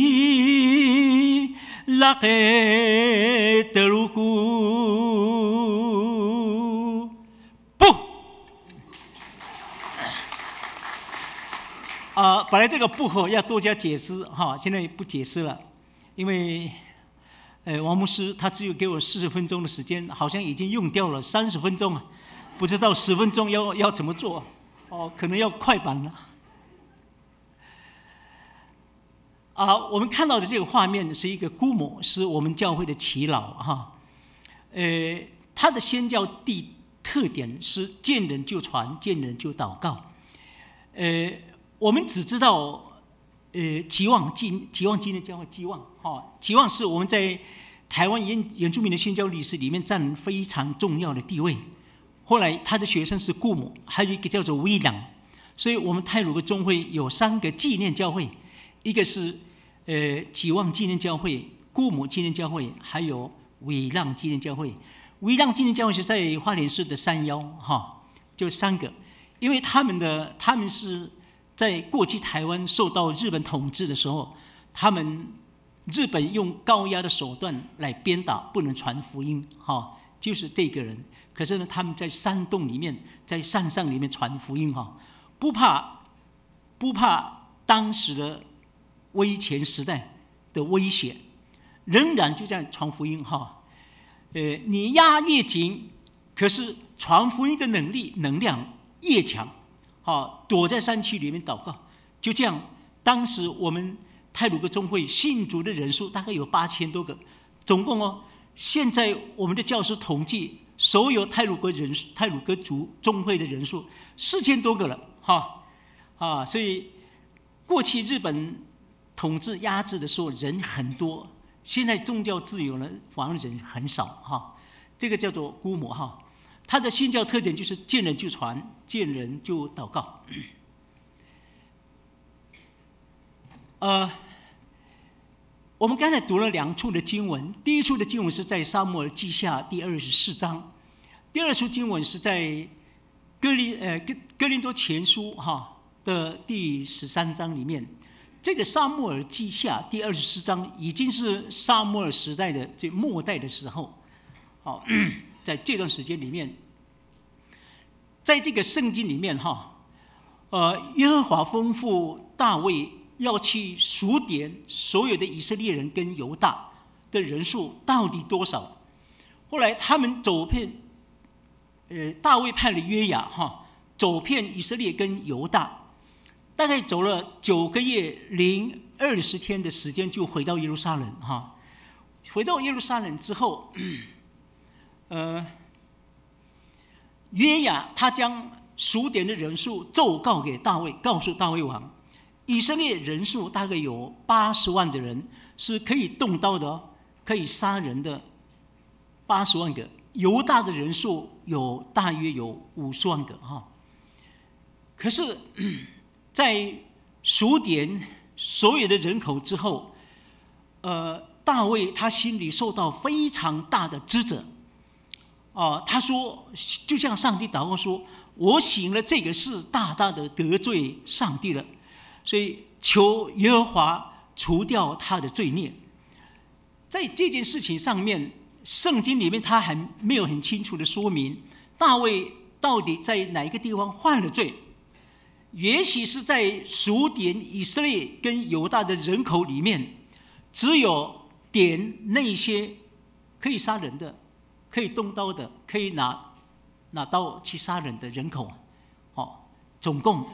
laqe teluku 不，啊，本来这个不合要多加解释哈，现在不解释了，因为，王牧师他只有给我40分钟的时间，好像已经用掉了30分钟啊，不知道十分钟要怎么做，哦，可能要快板了。啊，我们看到的这个画面是一个姑母，是我们教会的耆老哈。他的宣教地特点是见人就传，见人就祷告。我们只知道，期望纪念教会，期望哈，期望是我们在台湾原住民的宣教历史里面占非常重要的地位。后来他的学生是顾母，还有一个叫做威朗，所以我们太鲁阁中会有三个纪念教会，一个是期望纪念教会、顾母纪念教会，还有伟浪纪念教会。伟浪纪念教会是在花莲市的山腰，哈，就三个，因为他们是在过去台湾受到日本统治的时候，他们日本用高压的手段来鞭打，不能传福音，哈，就是这个人。可是呢，他们在山洞里面，在山上里面传福音，哈，不怕当时的威权时代的威胁，仍然就这样传福音，哈。你压越紧，可是传福音的能力能量越强，好，躲在山区里面祷告，就这样。当时我们太鲁阁中会信主的人数大概有8000多个，总共哦，现在我们的教师统计，所有太鲁阁族中会的人数4000多个了，哈，啊，所以过去日本统治压制的时候人很多。现在宗教自由了，反而人很少哈。这个叫做孤母哈，他的信教特点就是见人就传，见人就祷告。我们刚才读了两处的经文，第一处的经文是在撒母耳记下第24章，第二处经文是在哥林多前书哈的第13章里面。这个撒母耳记下第24章已经是撒母耳时代的这末代的时候，好，在这段时间里面，在这个圣经里面哈，耶和华吩咐大卫要去数点所有的以色列人跟犹大的人数到底多少。后来他们走遍，大卫派了约押哈，走遍以色列跟犹大。大概走了9个月零20天的时间，就回到耶路撒冷哈。回到耶路撒冷之后，约押他将数点的人数奏告给大卫，告诉大卫王，以色列人数大概有80万的人是可以动刀的，可以杀人的，80万个。犹大的人数有大约有50万个哈。可是，在数点所有的人口之后，大卫他心里受到非常大的指责，哦，他说，就向上帝祷告说：“我行了这个事，大大的得罪上帝了，所以求耶和华除掉他的罪孽。”在这件事情上面，圣经里面他还没有很清楚的说明大卫到底在哪一个地方犯了罪。也许是在数点以色列跟犹大的人口里面，只有点那些可以杀人的、可以动刀的、可以拿刀去杀人的人口，哦，总共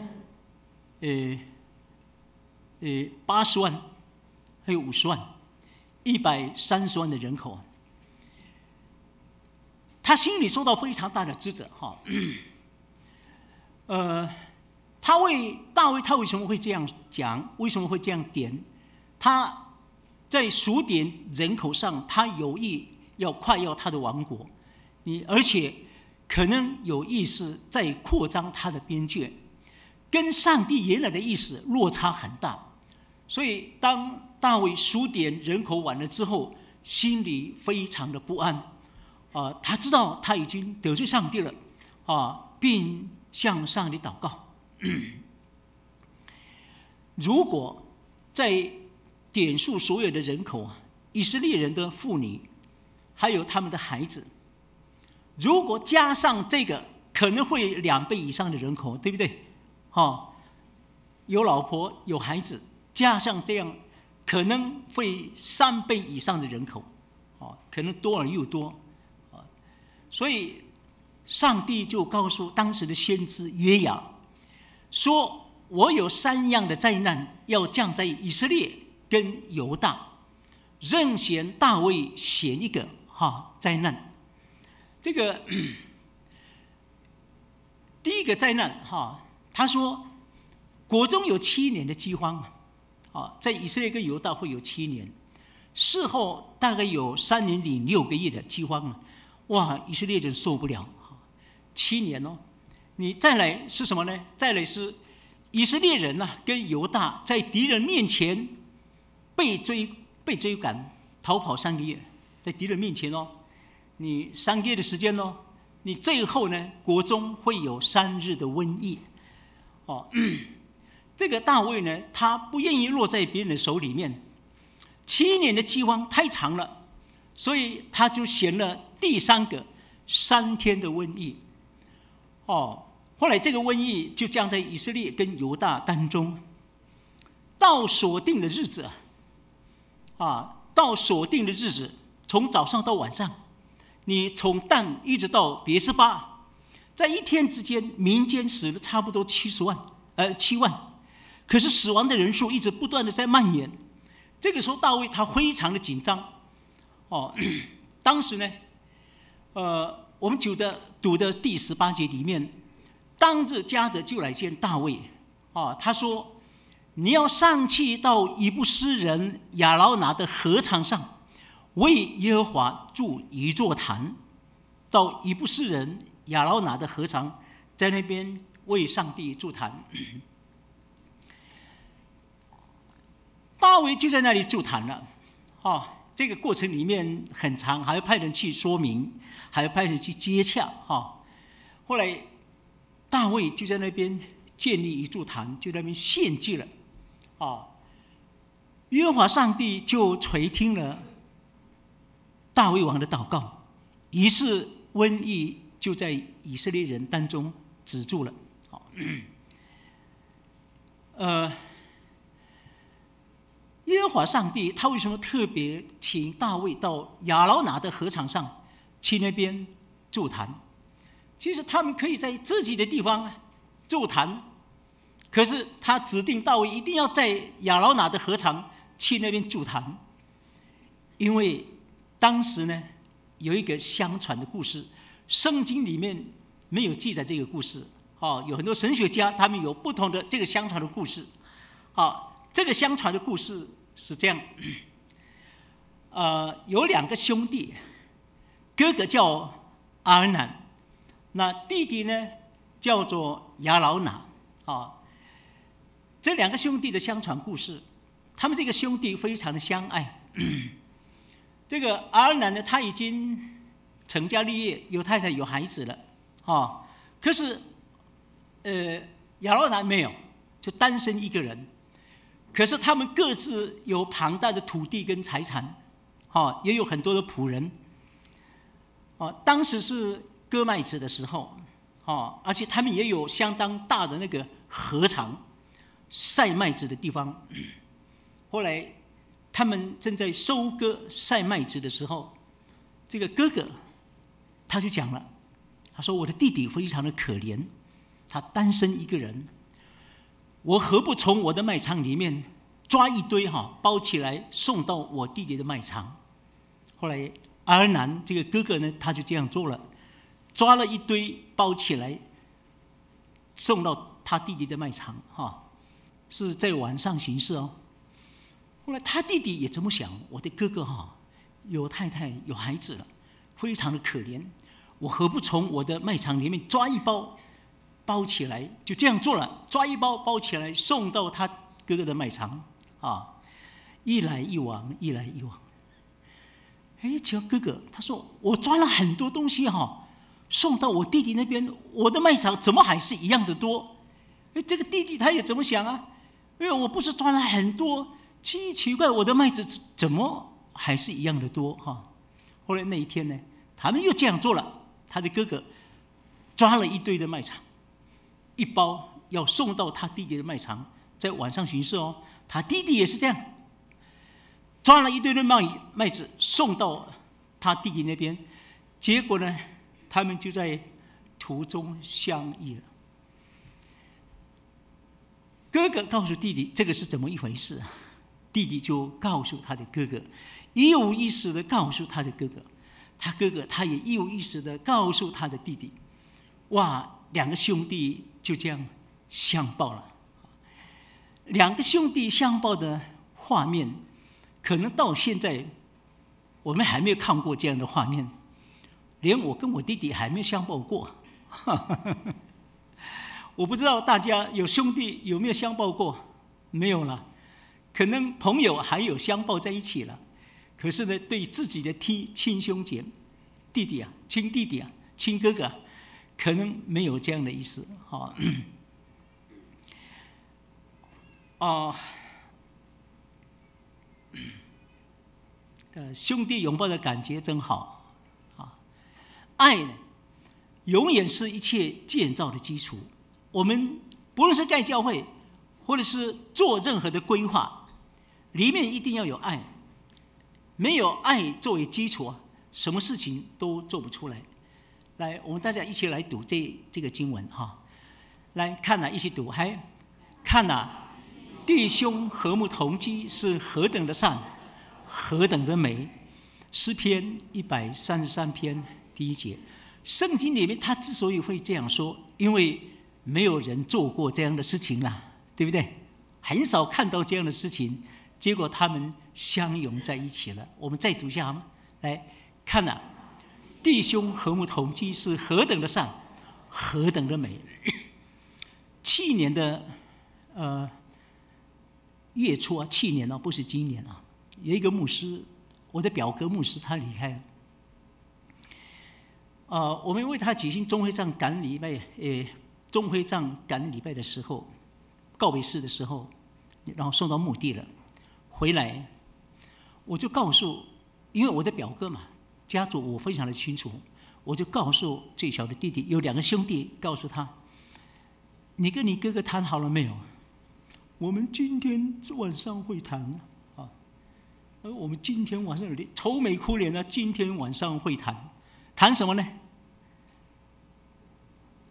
，80万，还有50万，130万的人口，他心里受到非常大的指责，哈，大卫，他为什么会这样讲？为什么会这样点？他在数点人口上，他有意要夸耀他的王国，而且可能有意是在扩张他的边界，跟上帝原来的意思落差很大。所以当大卫数点人口完了之后，心里非常的不安，啊，他知道他已经得罪上帝了，啊，并向上帝祷告。如果在点数所有的人口，以色列人的妇女，还有他们的孩子，如果加上这个，可能会2倍以上的人口，对不对？哦，有老婆有孩子，加上这样，可能会3倍以上的人口，哦，可能多而又多，啊，所以上帝就告诉当时的先知约雅说：“我有三样的灾难要降在以色列跟犹大，任选大卫选一个哈灾难。这个第一个灾难哈，他说国中有七年的饥荒，啊，在以色列跟犹大会有七年，事后大概有3年零6个月的饥荒，哇，以色列人受不了，七年哦。你再来是什么呢？再来是以色列人呐，跟犹大在敌人面前被追赶，逃跑三个月，在敌人面前哦，你三个月的时间哦，你最后呢，国中会有3日的瘟疫，哦，这个大卫呢，他不愿意落在别人的手里面，七年的饥荒太长了，所以他就选了第三个3天的瘟疫。哦，后来这个瘟疫就降在以色列跟犹大当中，到所定的日子，啊，到所定的日子，从早上到晚上，你从但一直到别是巴，在一天之间，民间死了差不多70万，7万，可是死亡的人数一直不断的在蔓延。这个时候，大卫他非常的紧张，哦，当时呢，我们读的第18节里面，当日迦得就来见大卫，啊，他说：“你要上去到耶布斯人亚劳拿的禾场上，为耶和华筑一座坛。到耶布斯人亚劳拿的禾场，在那边为上帝筑坛。”大卫就在那里筑坛了，啊，这个过程里面很长，还要派人去说明，还要派人去接洽，哈。后来大卫就在那边建立一座坛，就在那边献祭了，啊。耶和华上帝就垂听了大卫王的祷告，于是瘟疫就在以色列人当中止住了。好，耶和华上帝他为什么特别请大卫到亚劳拿的禾场上去那边筑坛？其实他们可以在自己的地方筑坛，可是他指定大卫一定要在亚劳拿的禾场去那边筑坛，因为当时呢有一个相传的故事，圣经里面没有记载这个故事。哦，有很多神学家他们有不同的这个相传的故事。好，这个相传的故事是这样：有两个兄弟，哥哥叫阿尔南，那弟弟呢叫做亚劳拿。啊，这两个兄弟的相传故事，他们这个兄弟非常的相爱。这个阿尔南呢，他已经成家立业，有太太有孩子了，啊，可是，亚罗拿没有，就单身一个人。可是他们各自有庞大的土地跟财产，哈，也有很多的仆人。哦，当时是割麦子的时候，哦，而且他们也有相当大的那个禾场，晒麦子的地方。后来他们正在收割晒麦子的时候，这个哥哥他就讲了，他说：“我的弟弟非常的可怜，他单身一个人。我何不从我的麦场里面抓一堆哈，包起来送到我弟弟的麦场？”后来阿尔南这个哥哥呢，他就这样做了，抓了一堆包起来，送到他弟弟的麦场哈，是在晚上行事哦。后来他弟弟也这么想，我的哥哥哈，有太太有孩子了，非常的可怜，我何不从我的麦场里面抓一包，包起来，就这样做了，抓一包包起来送到他哥哥的麦场啊，一来一往，一来一往。哎，这哥哥他说我抓了很多东西哈，送到我弟弟那边，我的麦场怎么还是一样的多？哎，这个弟弟他也怎么想啊？因为我不是抓了很多，奇怪，我的麦子怎么还是一样的多哈？后来那一天呢，他们又这样做了，他的哥哥抓了一堆的麦场。一包要送到他弟弟的麦场，在晚上巡视哦。他弟弟也是这样，抓了一堆的麦子送到他弟弟那边，结果呢，他们就在途中相遇了。哥哥告诉弟弟这个是怎么一回事，弟弟就告诉他的哥哥，一五一十的告诉他的哥哥，他哥哥他也一五一十的告诉他的弟弟，哇，两个兄弟就这样相抱了。两个兄弟相抱的画面，可能到现在我们还没有看过这样的画面，连我跟我弟弟还没有相抱过。我不知道大家有兄弟有没有相抱过？没有了，可能朋友还有相抱在一起了，可是呢，对自己的亲兄姐、弟弟啊、亲弟弟啊、亲哥哥，可能没有这样的意思，哈。哦，兄弟拥抱的感觉真好，啊，爱呢，永远是一切建造的基础。我们不论是盖教会，或者是做任何的规划，里面一定要有爱。没有爱作为基础啊，什么事情都做不出来。来，我们大家一起来读这个经文哈。来看呐，一起读，还看呐，弟兄和睦同居是何等的善，何等的美。诗篇133篇第一节，圣经里面他之所以会这样说，因为没有人做过这样的事情啦，对不对？很少看到这样的事情，结果他们相拥在一起了。我们再读一下好吗？来看呐，弟兄和睦同居是何等的善，何等的美。去年的月初啊，去年哦，不是今年啊，有一个牧师，我的表哥牧师，他离开了。我们为他举行终会葬感礼拜，终会葬感礼拜的时候，告别式的时候，然后送到墓地了，回来，我就告诉，因为我的表哥嘛，家族我非常的清楚，我就告诉最小的弟弟，有两个兄弟，告诉他，你跟你哥哥谈好了没有？我们今天晚上会谈啊，我们今天晚上有点愁眉苦脸的，今天晚上会谈，谈什么呢？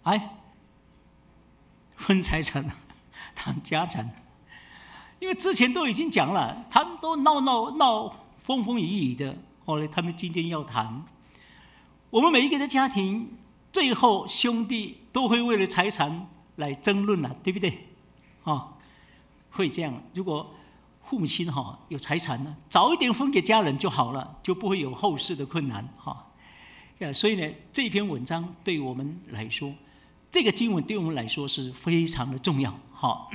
哎，分财产，谈家产，因为之前都已经讲了，他们都闹闹闹，风风雨雨的，后来他们今天要谈。我们每一个的家庭，最后兄弟都会为了财产来争论了，对不对？啊，会这样。如果父母亲哈有财产呢，早一点分给家人就好了，就不会有后事的困难哈。所以呢，这篇文章对我们来说，这个经文对我们来说是非常的重要。好，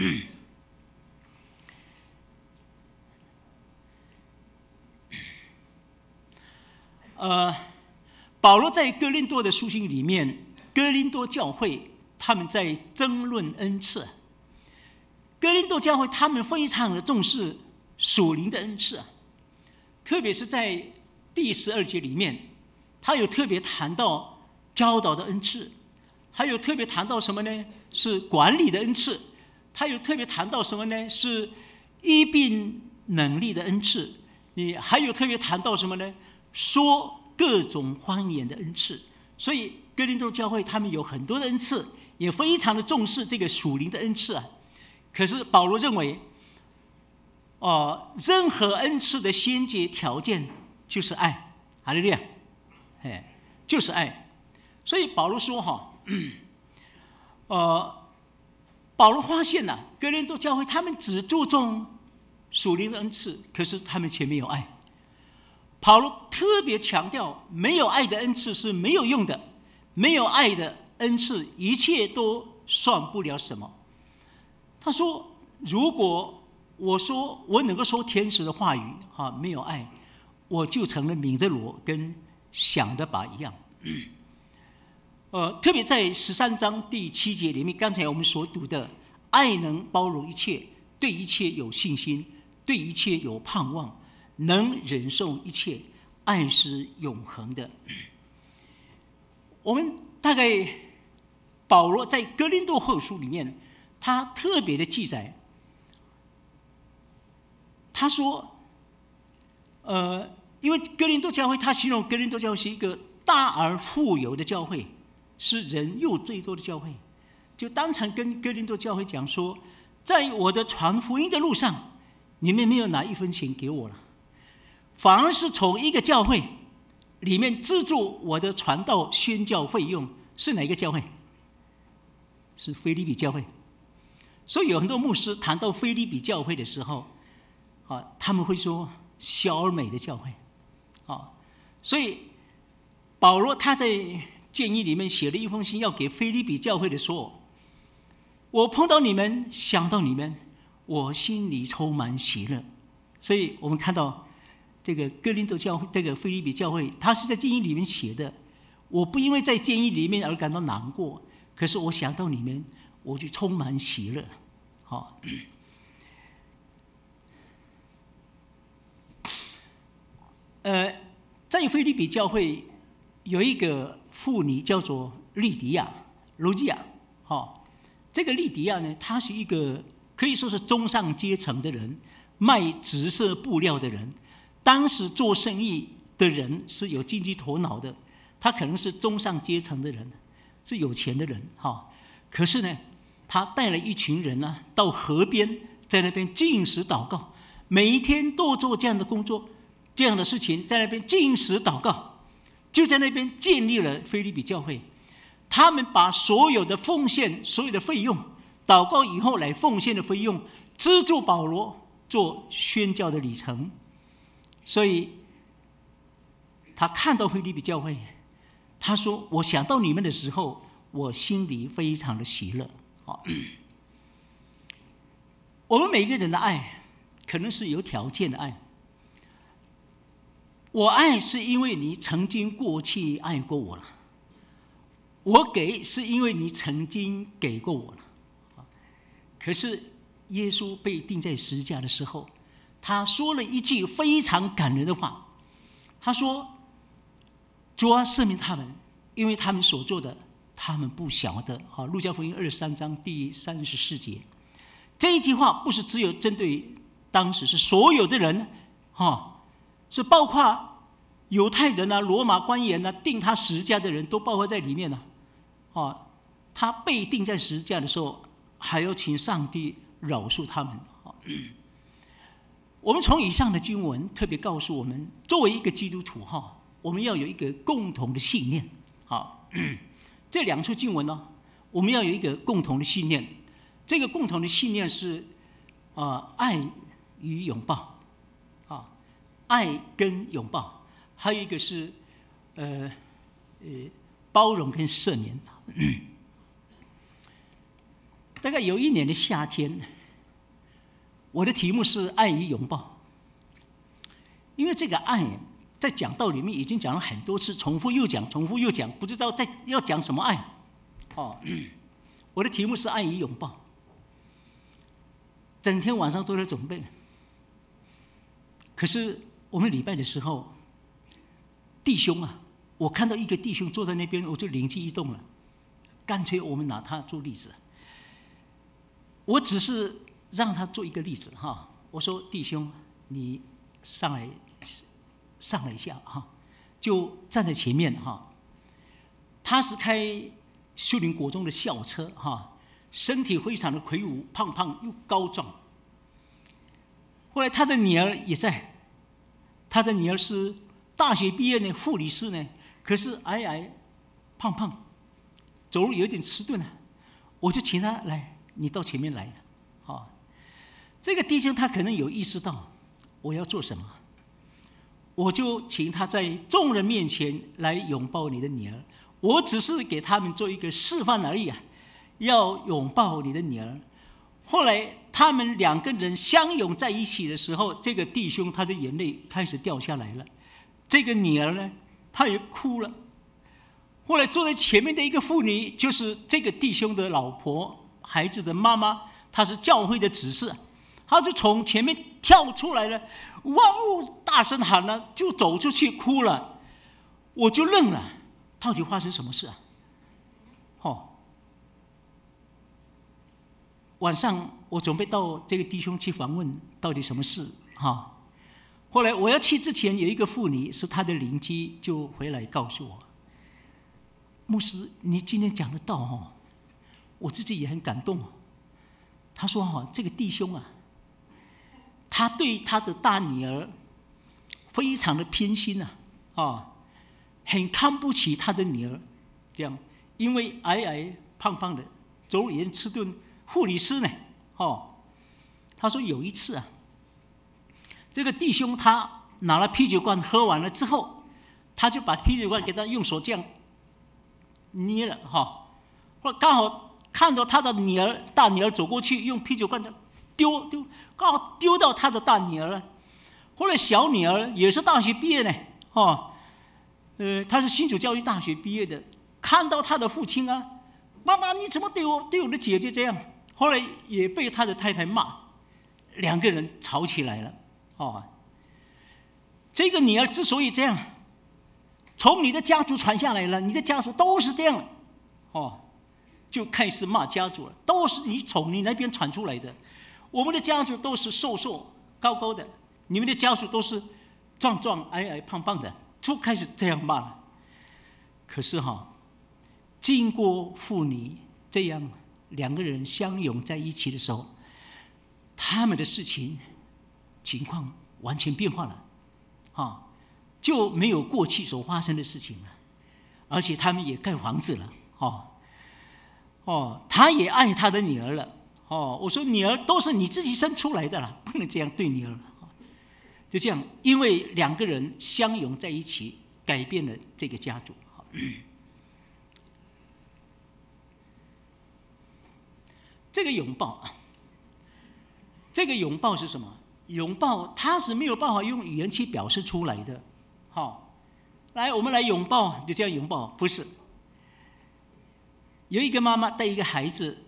保罗在哥林多的书信里面，哥林多教会他们在争论恩赐。哥林多教会他们非常的重视属灵的恩赐啊，特别是在第12节里面，他有特别谈到教导的恩赐，还有特别谈到什么呢？是管理的恩赐，他有特别谈到什么呢？是医病能力的恩赐。你还有特别谈到什么呢？说各种方言的恩赐。所以哥林多教会他们有很多的恩赐，也非常的重视这个属灵的恩赐啊。可是保罗认为，哦，任何恩赐的先决条件就是爱，哈利路亚，哎，就是爱。所以保罗说哈，保罗发现了哥林多教会他们只注重属灵的恩赐，可是他们却没有爱。保罗特别强调，没有爱的恩赐是没有用的，没有爱的恩赐，一切都算不了什么。他说：“如果我说我能够说天使的话语，哈，没有爱，我就成了鸣的锣跟响的钹一样。”特别在13章第7节里面，刚才我们所读的，爱能包容一切，对一切有信心，对一切有盼望，能忍受一切，爱是永恒的。我们大概保罗在哥林多后书里面，他特别的记载，他说，因为哥林多教会，他形容哥林多教会是一个大而富有的教会，是人又最多的教会，就当场跟哥林多教会讲说，在我的传福音的路上，你们没有拿一分钱给我了，反而是从一个教会里面资助我的传道宣教费用，是哪一个教会？是腓立比教会。所以有很多牧师谈到腓立比教会的时候，啊，他们会说小而美的教会，啊，所以保罗他在监狱里面写了一封信，要给腓立比教会的说：我碰到你们，想到你们，我心里充满喜乐。所以我们看到这个哥林多教会，这个腓立比教会，他是在监狱里面写的。我不因为在监狱里面而感到难过，可是我想到你们，我就充满喜乐。好，在腓立比教会有一个妇女叫做利迪亚，卢基亚。好，这个利迪亚呢，她是一个可以说是中上阶层的人，卖紫色布料的人。当时做生意的人是有经济头脑的，他可能是中上阶层的人，是有钱的人。哈，可是呢，他带了一群人呢，到河边，在那边禁食祷告，每一天都做这样的工作，这样的事情，在那边禁食祷告，就在那边建立了腓立比教会。他们把所有的奉献、所有的费用，祷告以后来奉献的费用，资助保罗做宣教的旅程。所以，他看到腓立比教会，他说：“我想到你们的时候，我心里非常的喜乐。”好，我们每个人的爱，可能是有条件的爱。我爱是因为你曾经过去爱过我了，我给是因为你曾经给过我了。可是耶稣被钉在十字架的时候，他说了一句非常感人的话，他说：“主啊，赦免他们，因为他们所做的，他们不晓得。”好，《路加福音》23章第34节，这一句话不是只有针对当时，是所有的人，哈，是包括犹太人啊、罗马官员啊、钉他十字架的人都包括在里面呢。啊，他被钉在十字架的时候，还要请上帝饶恕他们。我们从以上的经文特别告诉我们，作为一个基督徒，哈，我们要有一个共同的信念。好，这两处经文呢，我们要有一个共同的信念。这个共同的信念是，爱与拥抱，啊，爱跟拥抱，还有一个是，包容跟赦免。大概有一年的夏天，我的题目是爱与拥抱，因为这个爱在讲道里面已经讲了很多次，重复又讲，重复又讲，不知道在要讲什么爱。哦，我的题目是爱与拥抱，整天晚上都在准备。可是我们礼拜的时候，弟兄啊，我看到一个弟兄坐在那边，我就灵机一动了，干脆我们拿他做例子。我只是让他做一个例子哈，我说弟兄，你上来。上来一下哈，就站在前面哈。他是开秀林国中的校车哈，身体非常的魁梧，胖胖又高壮。后来他的女儿也在，他的女儿是大学毕业的护理师呢，可是矮矮胖胖，走路有点迟钝啊。我就请他来，你到前面来，好。这个弟兄他可能有意识到我要做什么。我就请他在众人面前来拥抱你的女儿，我只是给他们做一个示范而已啊，要拥抱你的女儿。后来他们两个人相拥在一起的时候，这个弟兄他的眼泪开始掉下来了，这个女儿呢，她也哭了。后来坐在前面的一个妇女，就是这个弟兄的老婆，孩子的妈妈，她是教会的执事，她就从前面跳出来了。哇哦！大声喊了，就走出去哭了，我就愣了，到底发生什么事啊？哦，晚上我准备到这个弟兄去访问，到底什么事？哈，后来我要去之前，有一个妇女是他的邻居，就回来告诉我，牧师，你今天讲的道哦，我自己也很感动。他说哈，这个弟兄啊。他对他的大女儿非常的偏心呐，啊，很看不起他的女儿，这样，因为矮矮胖胖的，走路也迟钝，护理师呢，哦，他说有一次啊，这个弟兄他拿了啤酒罐喝完了之后，他就把啤酒罐给他用手这样捏了哈，或刚好看到他的女儿大女儿走过去，用啤酒罐的丢丢。刚好丢到他的大女儿了，后来小女儿也是大学毕业呢，哦，她是新主教育大学毕业的，看到他的父亲啊，妈妈你怎么对我的姐姐这样？后来也被他的太太骂，两个人吵起来了，哦，这个女儿之所以这样，从你的家族传下来了，你的家族都是这样，哦，就开始骂家族了，都是你从你那边传出来的。我们的家族都是瘦瘦高高的，你们的家族都是壮壮矮矮胖胖的，就开始这样骂了。可是哈，经过妇女这样两个人相拥在一起的时候，他们的事情情况完全变化了，哈，就没有过去所发生的事情了，而且他们也盖房子了，哦，哦，他也爱他的女儿了。哦，我说女儿都是你自己生出来的了，不能这样对女儿。就这样，因为两个人相拥在一起，改变了这个家族。这个拥抱，这个拥抱是什么？拥抱它是没有办法用语言去表示出来的。好，来，我们来拥抱，就这样拥抱，不是。有一个妈妈带一个孩子。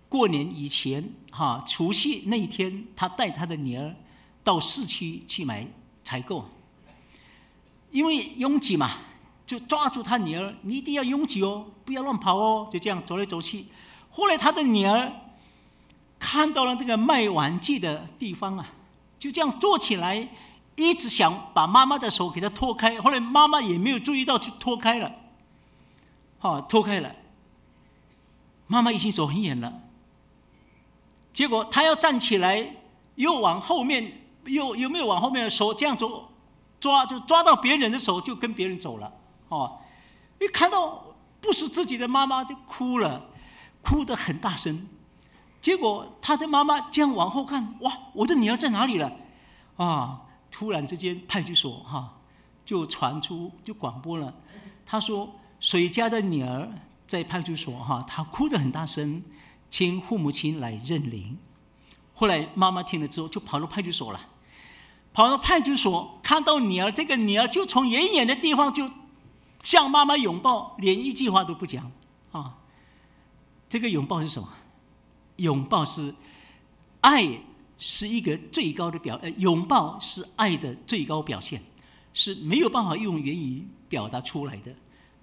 过年以前，哈，除夕那一天，他带他的女儿到市区去买采购。因为拥挤嘛，就抓住他女儿，你一定要拥挤哦，不要乱跑哦，就这样走来走去。后来他的女儿看到了这个卖玩具的地方啊，就这样坐起来，一直想把妈妈的手给他脱开。后来妈妈也没有注意到，就脱开了，好，脱开了。妈妈已经走很远了。结果他要站起来，又往后面，又没有往后面的手这样走，抓就抓到别人的手，就跟别人走了。哦，一看到不是自己的妈妈就哭了，哭得很大声。结果他的妈妈这样往后看，哇，我的女儿在哪里了？啊！突然之间派出所哈就传出就广播了，他说谁家的女儿在派出所哈，她哭得很大声。请父母亲来认领。后来妈妈听了之后，就跑到派出所了。跑到派出所，看到女儿，这个女儿就从远远的地方就向妈妈拥抱，连一句话都不讲啊。这个拥抱是什么？拥抱是爱，是一个最高的表，拥抱是爱的最高表现，是没有办法用言语表达出来的。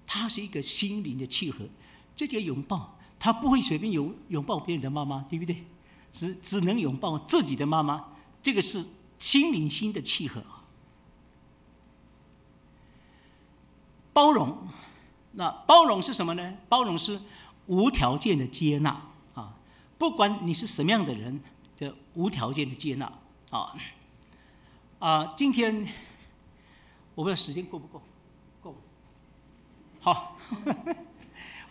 它是一个心灵的契合。这个拥抱，他不会随便拥抱别人的妈妈，对不对？只能拥抱自己的妈妈，这个是心灵心的契合。包容，那包容是什么呢？包容是无条件的接纳啊，不管你是什么样的人的无条件的接纳啊。啊，今天我不知道时间够不够，够。好，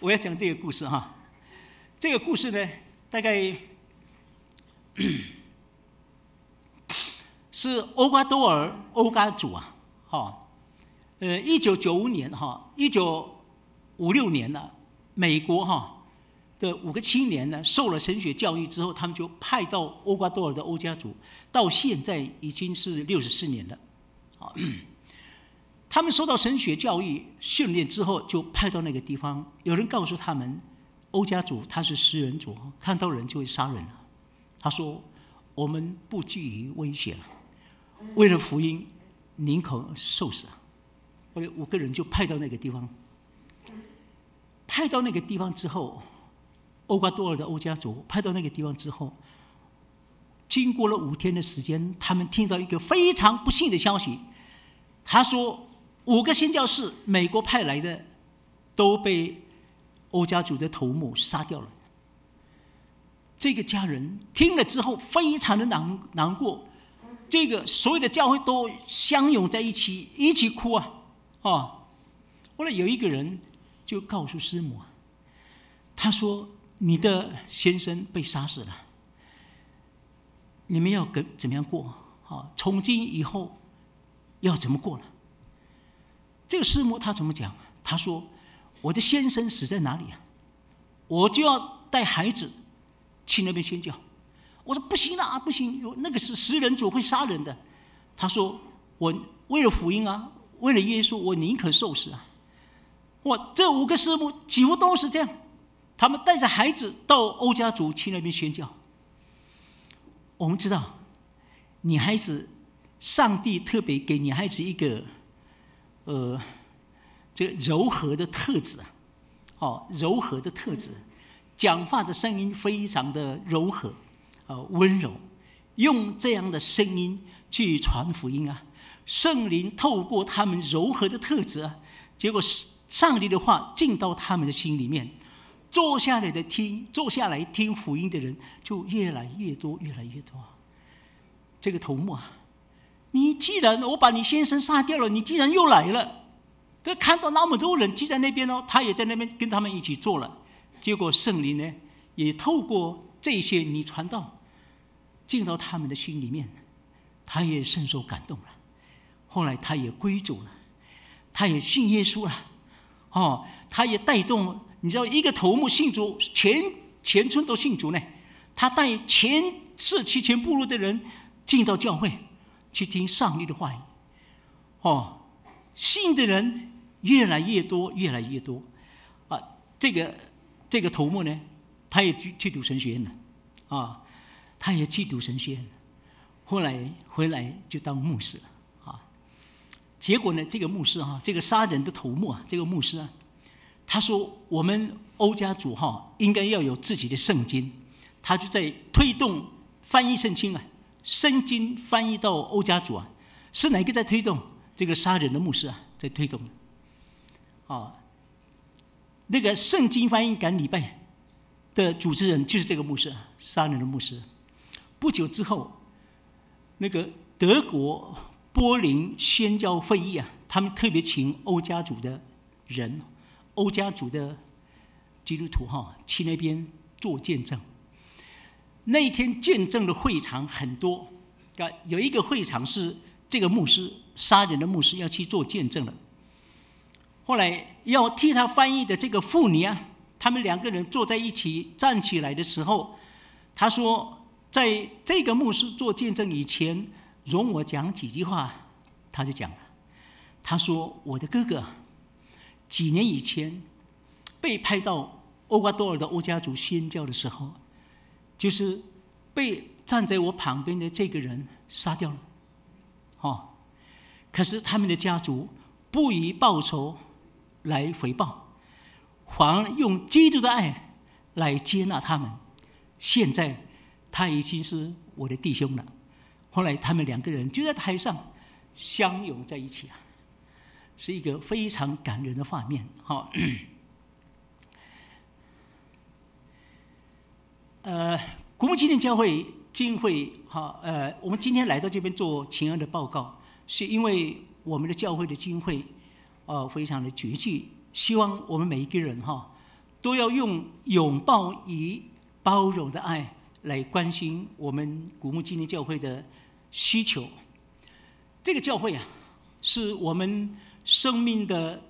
我要讲这个故事哈。这个故事呢，大概是厄瓜多尔欧家族啊，哈，1995年哈，1956年呢，美国哈的五个青年呢，受了神学教育之后，他们就派到厄瓜多尔的欧家族，到现在已经是64年了，啊，他们受到神学教育训练之后，就派到那个地方。有人告诉他们，欧家族他是食人族，看到人就会杀人。他说：“我们不惧于威胁了，为了福音，宁可受死。”后来五个人就派到那个地方。派到那个地方之后，厄瓜多尔的欧家族派到那个地方之后，经过了5天的时间，他们听到一个非常不幸的消息。他说，五个宣教士，美国派来的，都被欧家族的头目杀掉了。这个家人听了之后，非常的难过，这个所有的教会都相拥在一起，一起哭啊！哦，后来有一个人就告诉师母，他说：“你的先生被杀死了，你们要跟怎么样过？啊，从今以后要怎么过了？”这个师母他怎么讲？他说：“我的先生死在哪里啊？我就要带孩子去那边宣教。”我说：“不行啊，不行，那个是食人族，会杀人的。”他说：“我为了福音啊，为了耶稣，我宁可受死啊！”我这五个师母几乎都是这样，他们带着孩子到欧家族去那边宣教。我们知道，女孩子，上帝特别给女孩子一个这个柔和的特质啊，哦，柔和的特质，讲话的声音非常的柔和，温柔，用这样的声音去传福音啊，圣灵透过他们柔和的特质啊，结果上帝的话进到他们的心里面，坐下来听福音的人就越来越多，越来越多。这个头目啊，你既然我把你先生杀掉了，你既然又来了，这看到那么多人聚在那边哦，他也在那边跟他们一起坐了。结果圣灵呢，也透过这些女传道进到他们的心里面，他也深受感动了。后来他也归主了，他也信耶稣了。哦，他也带动，你知道，一个头目信主，全村都信主呢。他带全社区、全部落的人进到教会去听上帝的话语。哦，信的人越来越多，越来越多。啊，这个头目呢，他也去读神学院了，啊，他也去读神学院，后来回来就当牧师了。啊，结果呢，这个牧师哈，这个杀人的头目啊，这个牧师啊，他说我们欧家族哈应该要有自己的圣经，他就在推动翻译圣经啊，圣经翻译到欧家族啊，是哪个在推动？这个杀人的牧师啊，在推动。啊，那个圣经翻译赶礼拜的主持人就是这个牧师，杀人的牧师。不久之后，那个德国柏林宣教会议啊，他们特别请欧家族的人，欧家族的基督徒哈，去那边做见证。那一天见证的会场很多，啊，有一个会场是这个牧师，杀人的牧师要去做见证了。后来要替他翻译的这个妇女啊，他们两个人坐在一起站起来的时候，他说，在这个牧师做见证以前，容我讲几句话，他就讲了。他说：“我的哥哥几年以前被派到厄瓜多尔的欧家族宣教的时候，就是被站在我旁边的这个人杀掉了。哦，可是他们的家族不以报仇来回报，反而用基督的爱来接纳他们。现在他已经是我的弟兄了。后来他们两个人就在台上相拥在一起啊，是一个非常感人的画面。好，古木纪念教会经费，哈，我们今天来到这边做请安的报告，是因为我们的教会的经费，非常的拮据，希望我们每一个人哈，都要用拥抱与包容的爱来关心我们古木纪念教会的需求。这个教会啊，是我们生命的，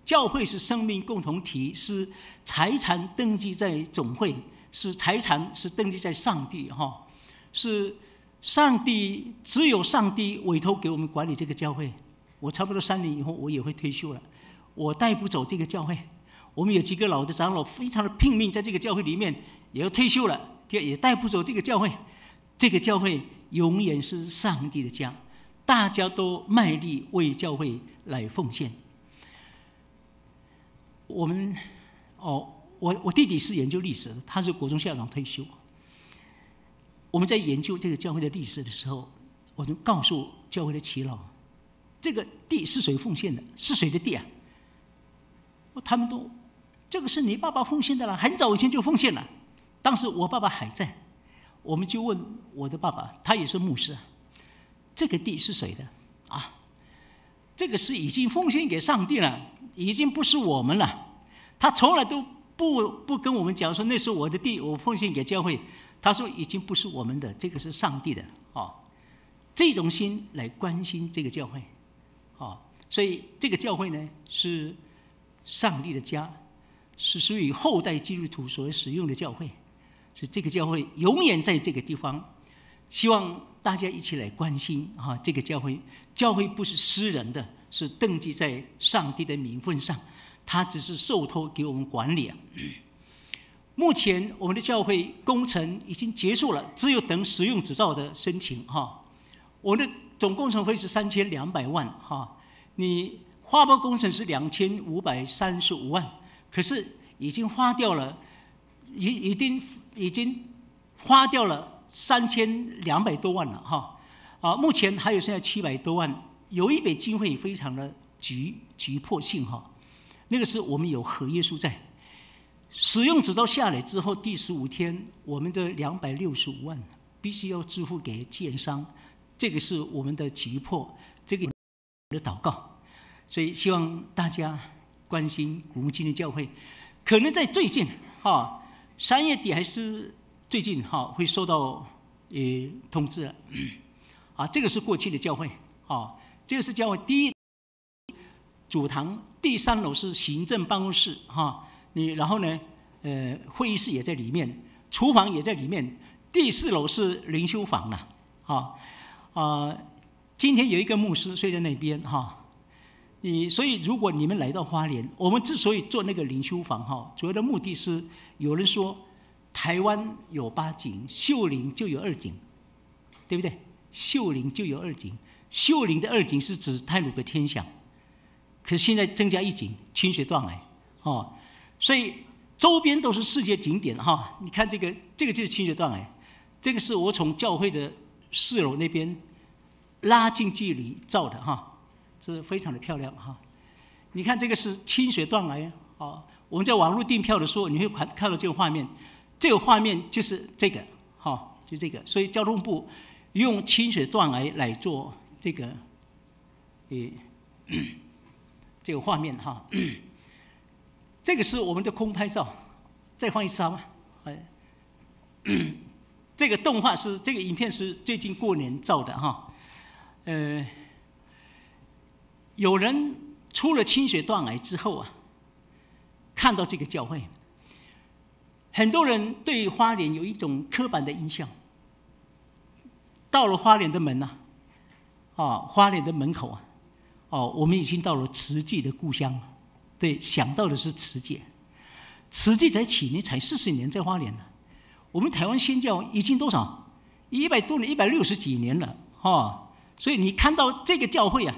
教会是生命共同体，是财产登记在总会。是财产是登记在上帝哈，是上帝，只有上帝委托给我们管理这个教会。我差不多3年以后我也会退休了，我带不走这个教会。我们有几个老的长老非常的拼命，在这个教会里面也要退休了，也带不走这个教会。这个教会永远是上帝的家，大家都卖力为教会来奉献。我们哦。我弟弟是研究历史的，他是国中校长退休。我们在研究这个教会的历史的时候，我就告诉教会的耆老，这个地是谁奉献的？是谁的地啊？他们都，这个是你爸爸奉献的了，很早以前就奉献了。当时我爸爸还在，我们就问我的爸爸，他也是牧师，这个地是谁的？啊，这个是已经奉献给上帝了，已经不是我们了。他从来都不跟我们讲说那是我的地，我奉献给教会。他说已经不是我们的，这个是上帝的。哦，这种心来关心这个教会，哦，所以这个教会呢是上帝的家，是属于后代基督徒所使用的教会，是这个教会永远在这个地方。希望大家一起来关心啊，这个教会。教会不是私人的，是登记在上帝的名分上。他只是受托给我们管理啊。目前我们的教会工程已经结束了，只有等使用执照的申请哈。我的总工程费是3200万哈，你划拨工程是2535万，可是已经花掉了，已经花掉了3200多万了哈。啊，目前还有剩下700多万，有一笔经费非常的急迫性哈。那个是我们有合约书在，使用执照下来之后，第15天，我们的265万必须要支付给建商，这个是我们的急迫，这个的祷告，所以希望大家关心古木纪念教会，可能在最近哈3月底还是最近哈会收到通知了，啊，这个是过去的教会啊，这个是教会第一主堂，第三楼是行政办公室，哈，你然后呢，会议室也在里面，厨房也在里面。第四楼是灵修房了，啊，啊，今天有一个牧师睡在那边，哈，你所以如果你们来到花莲，我们之所以做那个灵修房，哈，主要的目的是有人说台湾有八景，秀林就有二景，对不对？秀林就有二景，秀林的二景是指太鲁阁天祥。可是现在增加一景，清水断崖，哦，所以周边都是世界景点哈。你看这个，这个就是清水断崖，这个是我从教会的四楼那边拉近距离照的哈，这非常的漂亮哈。你看这个是清水断崖啊，我们在网络订票的时候，你会看到这个画面，这个画面就是这个哈，就这个。所以交通部用清水断崖来做这个，这个画面哈，这个是我们的空拍照，再放一次好吗？哎，这个动画是这个影片是最近过年照的哈，有人出了清水断崖之后啊，看到这个教会，很多人对花莲有一种刻板的印象，到了花莲的门呐，啊，花莲的门口啊，哦，我们已经到了慈济的故乡。对，想到的是慈济，慈济才几年？才40年在花莲呢。我们台湾宣教已经多少？100多年，160几年了，哈。所以你看到这个教会啊，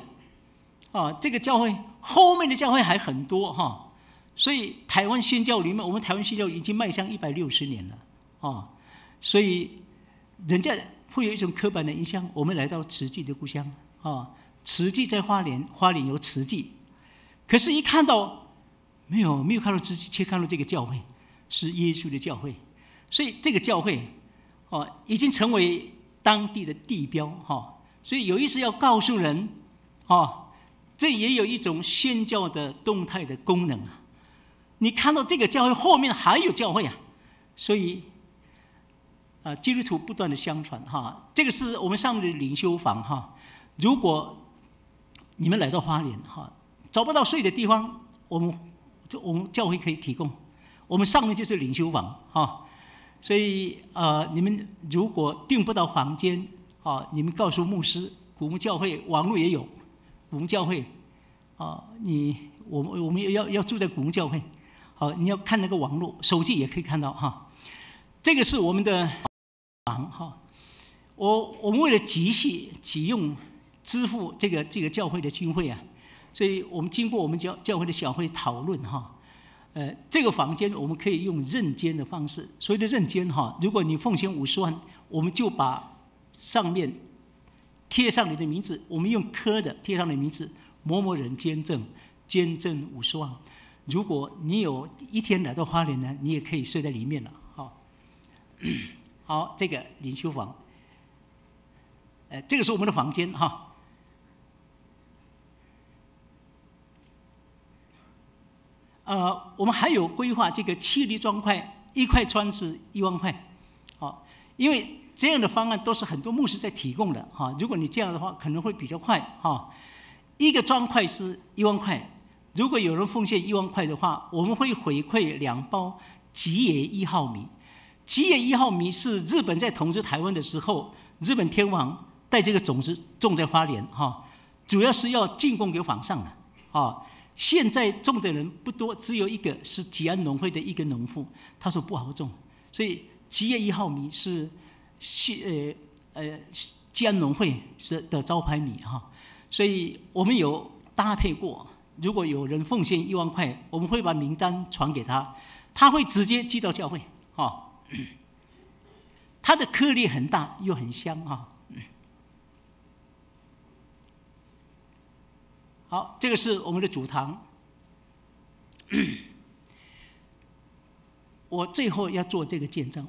啊，这个教会后面的教会还很多哈。所以台湾宣教里面，我们台湾宣教已经迈向160年了，啊，所以人家会有一种刻板的印象，我们来到慈济的故乡，啊，慈济在花莲，花莲有慈济，可是，一看到没有，没有看到慈济，却看到这个教会是耶稣的教会，所以这个教会，哦，已经成为当地的地标，哈。所以有意思要告诉人，哦，这也有一种宣教的动态的功能啊。你看到这个教会后面还有教会啊，所以啊，基督徒不断的相传哈。这个是我们上面的灵修房哈。如果你们来到花莲哈，找不到睡的地方，我们教会可以提供。我们上面就是灵修房哈，所以你们如果订不到房间，啊，你们告诉牧师，古木教会网络也有，古木教会，啊，我们要住在古木教会，好，你要看那个网络，手机也可以看到哈。这个是我们的房哈，我们为了急需急用支付这个教会的经费啊，所以我们经过我们教会的小会讨论哈，这个房间我们可以用认捐的方式，所谓的认捐哈，如果你奉献50万，我们就把上面贴上你的名字，我们用刻的贴上你的名字，某某人捐赠，捐赠五十万。如果你有一天来到花莲呢，你也可以睡在里面了。好，好，这个灵修房，这个是我们的房间哈。我们还有规划这个七粒砖块，一块砖是1万块，好，因为这样的方案都是很多牧师在提供的哈。如果你这样的话，可能会比较快哈。一个砖块是一万块，如果有人奉献一万块的话，我们会回馈2包吉野一号米。吉野一号米是日本在统治台湾的时候，日本天皇带这个种子种在花莲哈，主要是要进贡给皇上的啊。现在种的人不多，只有一个是吉安农会的一个农夫，他说不好种，所以吉野一号米是是吉安农会是的招牌米哈，所以我们有搭配过，如果有人奉献一万块，我们会把名单传给他，他会直接寄到教会哈。它的颗粒很大又很香哈。好，这个是我们的主堂。我最后要做这个见证。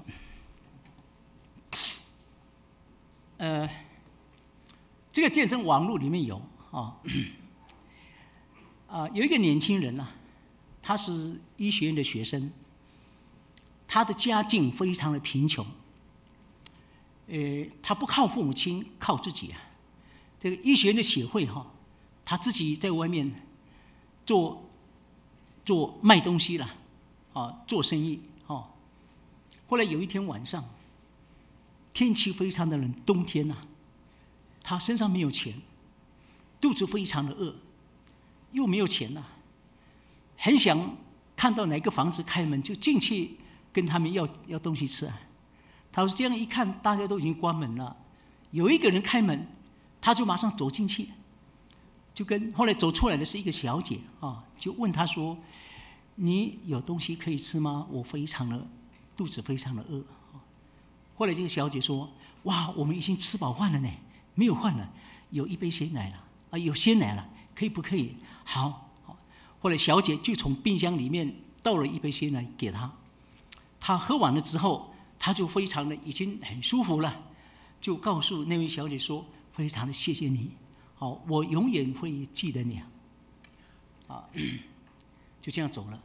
这个见证网络里面有啊，啊，有一个年轻人呐，他是医学院的学生，他的家境非常的贫穷，他不靠父母亲，靠自己啊。这个医学院的协会哈，他自己在外面做卖东西了，啊，做生意哦。后来有一天晚上，天气非常的冷，冬天呐，他身上没有钱，肚子非常的饿，又没有钱呐，很想看到哪个房子开门就进去跟他们要要东西吃啊。他说这样一看，大家都已经关门了，有一个人开门，他就马上走进去，就跟后来走出来的是一个小姐啊，就问他说：“你有东西可以吃吗？我非常的肚子非常的饿。”后来这个小姐说：“哇，我们已经吃饱饭了呢，没有饭了，有一杯鲜奶了啊，有鲜奶了，可以不可以？”好，好。后来小姐就从冰箱里面倒了一杯鲜奶给他，他喝完了之后，他就非常的已经很舒服了，就告诉那位小姐说：“非常的谢谢你，好，我永远会记得你。”啊，就这样走了。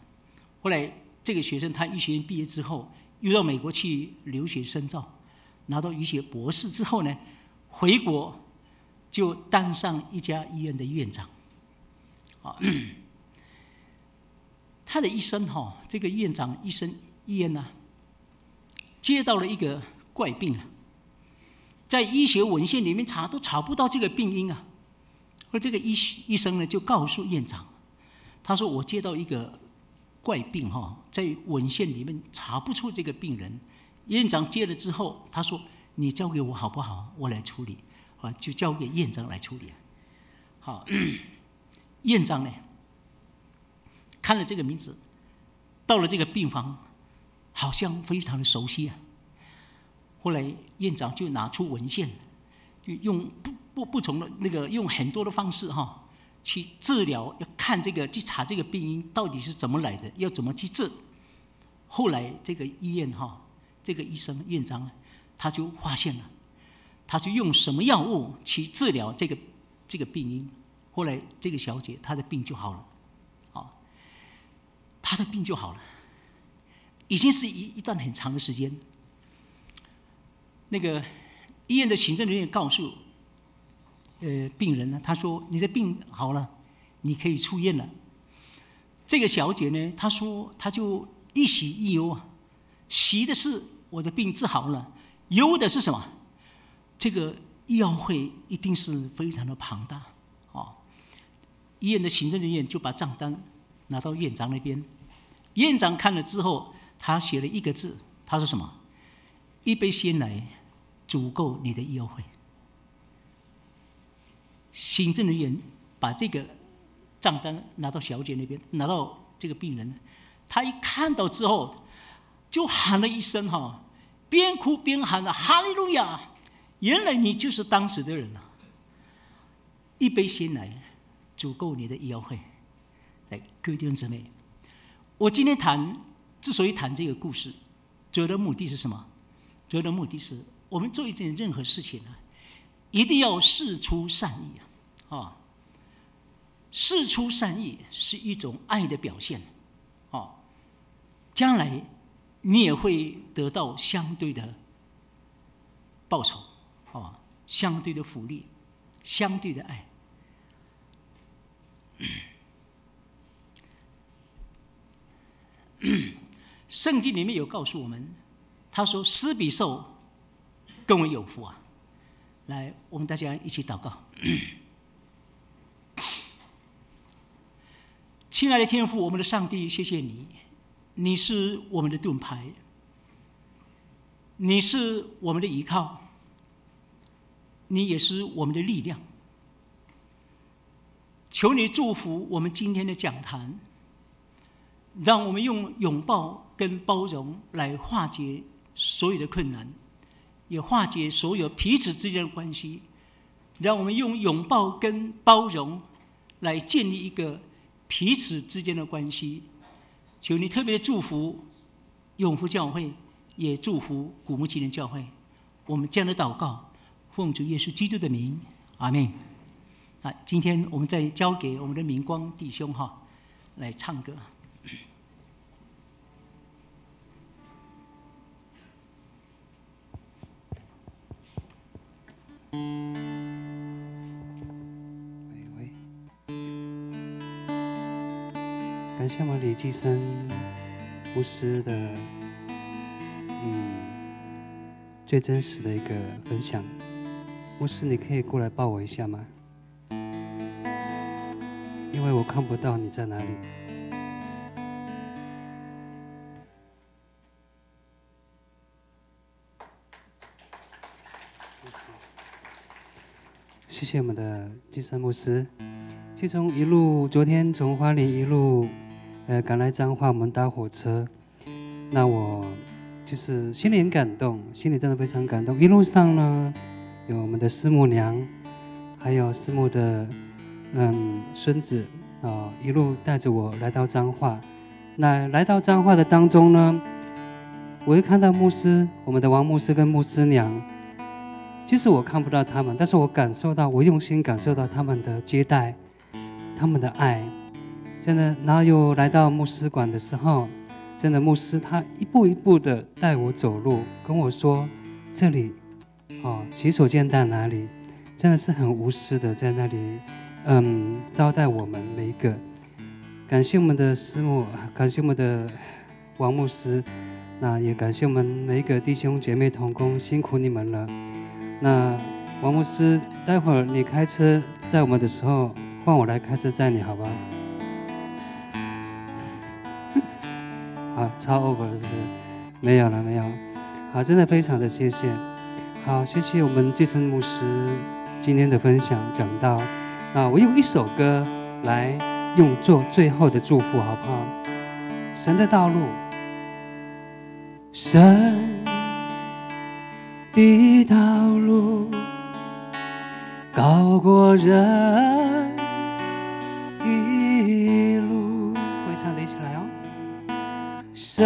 后来这个学生他医学院毕业之后，又到美国去留学深造，拿到医学博士之后呢，回国就当上一家医院的院长。啊，他的一生哈，这个院长一生医院呢，接到了一个怪病啊，在医学文献里面查都查不到这个病因啊。而这个医生呢就告诉院长，他说：“我接到一个怪病哈，在文献里面查不出这个病人。”院长接了之后，他说：“你交给我好不好？我来处理。”啊，就交给院长来处理。好，院长呢看了这个名字，到了这个病房，好像非常的熟悉啊。后来院长就拿出文献，就用不同的那个用很多的方式哈去治疗，要看这个去查这个病因到底是怎么来的，要怎么去治。后来这个医院哈，这个医生院长他就发现了，他就用什么药物去治疗这个病因。后来这个小姐她的病就好了，啊，她的病就好了，已经是一段很长的时间。那个医院的行政人员告诉病人呢，他说：“你的病好了，你可以出院了。”这个小姐呢，她说她就一喜一忧啊，喜的是我的病治好了，忧的是什么？这个医药费一定是非常的庞大啊。医院的行政人员就把账单拿到院长那边，院长看了之后，他写了一个字，他说什么？一杯鲜奶足够你的医药费。行政人员把这个账单拿到小姐那边，拿到这个病人，他一看到之后，就喊了一声哈，边哭边喊的哈利路亚！原来你就是当时的人啊！一杯鲜奶足够你的医药费。来，各位弟兄姊妹，我今天谈，之所以谈这个故事，主要的目的是什么？主要的目的是我们做一件任何事情啊，一定要释出善意啊！啊，释出善意是一种爱的表现，啊，将来你也会得到相对的报酬，啊，相对的福利，相对的爱。圣经里面有告诉我们，他说：“施比受更为有福啊！”来，我们大家一起祷告。亲爱的天父，我们的上帝，谢谢你，你是我们的盾牌，你是我们的依靠，你也是我们的力量。求你祝福我们今天的讲坛，让我们用拥抱跟包容来化解所有的困难，也化解所有彼此之间的关系。让我们用拥抱跟包容来建立一个彼此之间的关系。求你特别祝福永福教会，也祝福古木纪念教会。我们这样的祷告，奉主耶稣基督的名，阿门。啊，今天我们再交给我们的明光弟兄哈，来唱歌。
喂喂，感谢我们李济生牧师的最真实的一个分享。牧师，你可以过来抱我一下吗？因为我看不到你在哪里。谢谢我们的金山牧师。其实从一路昨天从花莲一路，赶来彰化，我们搭火车，那我就是心里很感动，心里真的非常感动。一路上呢，有我们的师母娘，还有师母的孙子啊，一路带着我来到彰化。那来到彰化的当中呢，我会看到牧师，我们的王牧师跟牧师娘。其实我看不到他们，但是我感受到，我用心感受到他们的接待，他们的爱，真的。然后又来到牧师馆的时候，真的牧师他一步一步的带我走路，跟我说这里，哦，洗手间在哪里，真的是很无私的在那里，招待我们每一个。感谢我们的师母，感谢我们的王牧师，那也感谢我们每一个弟兄姐妹同工，辛苦你们了。那王牧師，待會兒你開車載我們的時候，換我來開車載你，好吧？好，超 over 是不是？沒有了，沒有。好，真的非常的謝謝。好，謝謝我們季承牧師今天的分享講道。那我用一首歌來用做最後的祝福，好不好？神的道路，神的道路高過人的路，會唱的一起來哦。神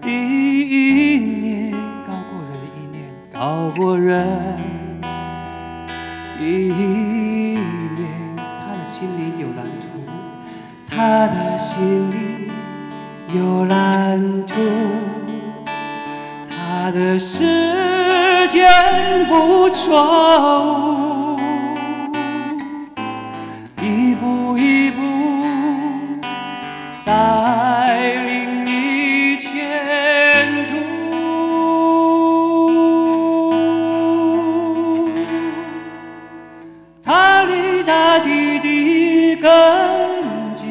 的意念高過人的意念，高過人的意念。他的心裡有藍圖，他的心裡有藍圖，他的時間不錯誤，一步一步帶領你前途。他立大地的根基，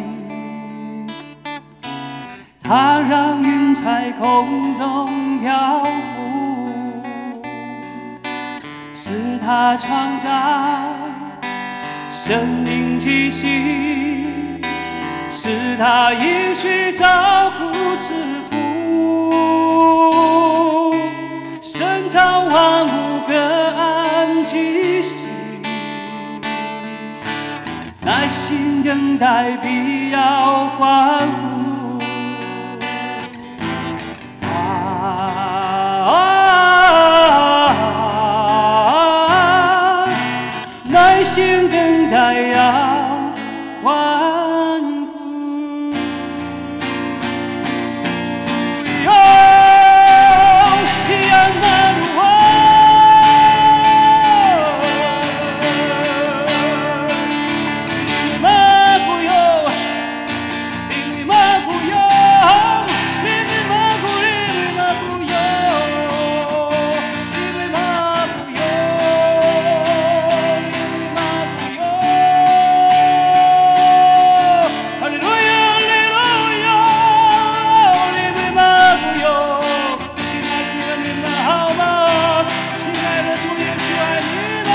他讓雲彩空中飄浮，是他創造生命氣息，是他應許照顧賜福，神造萬物各按其時，耐心等待必要歡呼。啊，耐心等待要歡呼。喲，天南路，馬古喲，馬古喲，馬古馬古喲，馬古喲，馬古喲，哈利路亞，哈利路亞，馬古喲，親愛的你們，你們好嗎？親愛的主耶穌愛你們。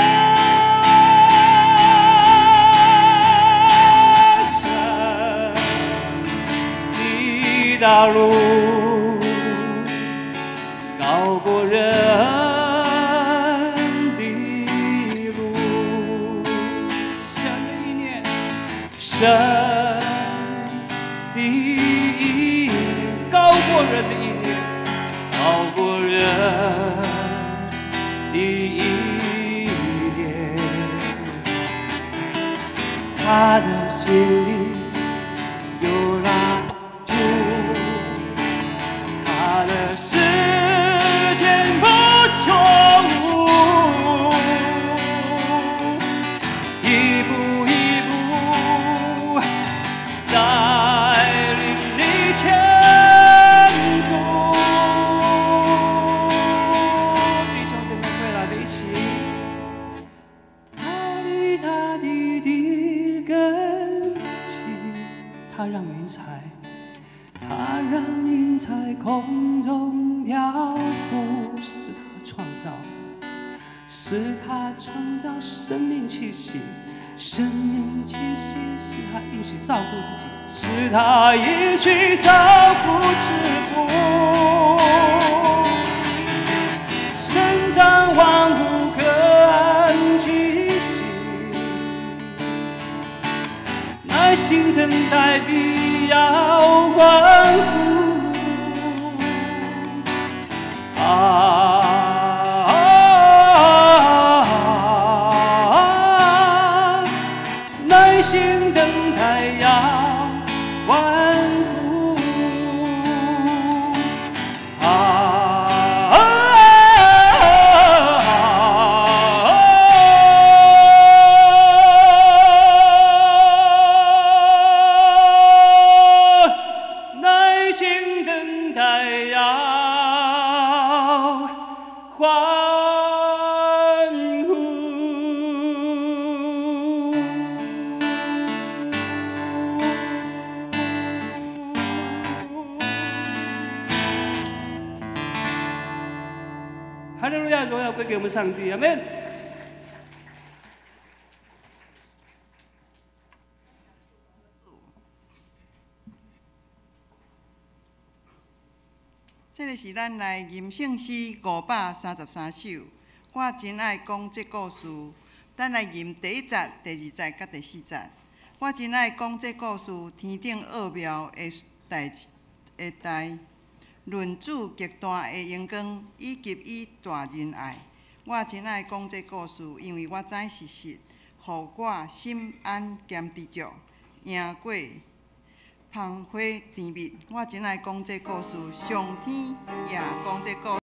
神的道路高過人的路，神的意念，神的意念高過人的意念，高過人的意念，他的心裡有藍圖，他的時間不錯誤，一步一步帶領你前途。弟兄姊妹，會來的一起。他立大地的根基，他讓雲彩，他讓雲彩空中飄浮，是他創造，是他創造生命氣息，生命氣息是他應許照顧自己，是他應許照顧賜福，生長萬物各按其時，耐心等待必要歡呼。啊，耐心等待要歡呼。啊，耐心等待要歡。利路亞，榮耀歸給我們上帝，阿門。
這个是咱來吟聖詩533首，我真愛講這故事。咱來吟第一節、第二節佮第四節。我真愛講這故事，天頂奧妙的代的代，論主極大的榮光，以及伊大仁愛。我真愛講這故事，因為我知事實，予我心安兼知足，贏過芳花甜蜜。我真愛講這故事，上天也講這故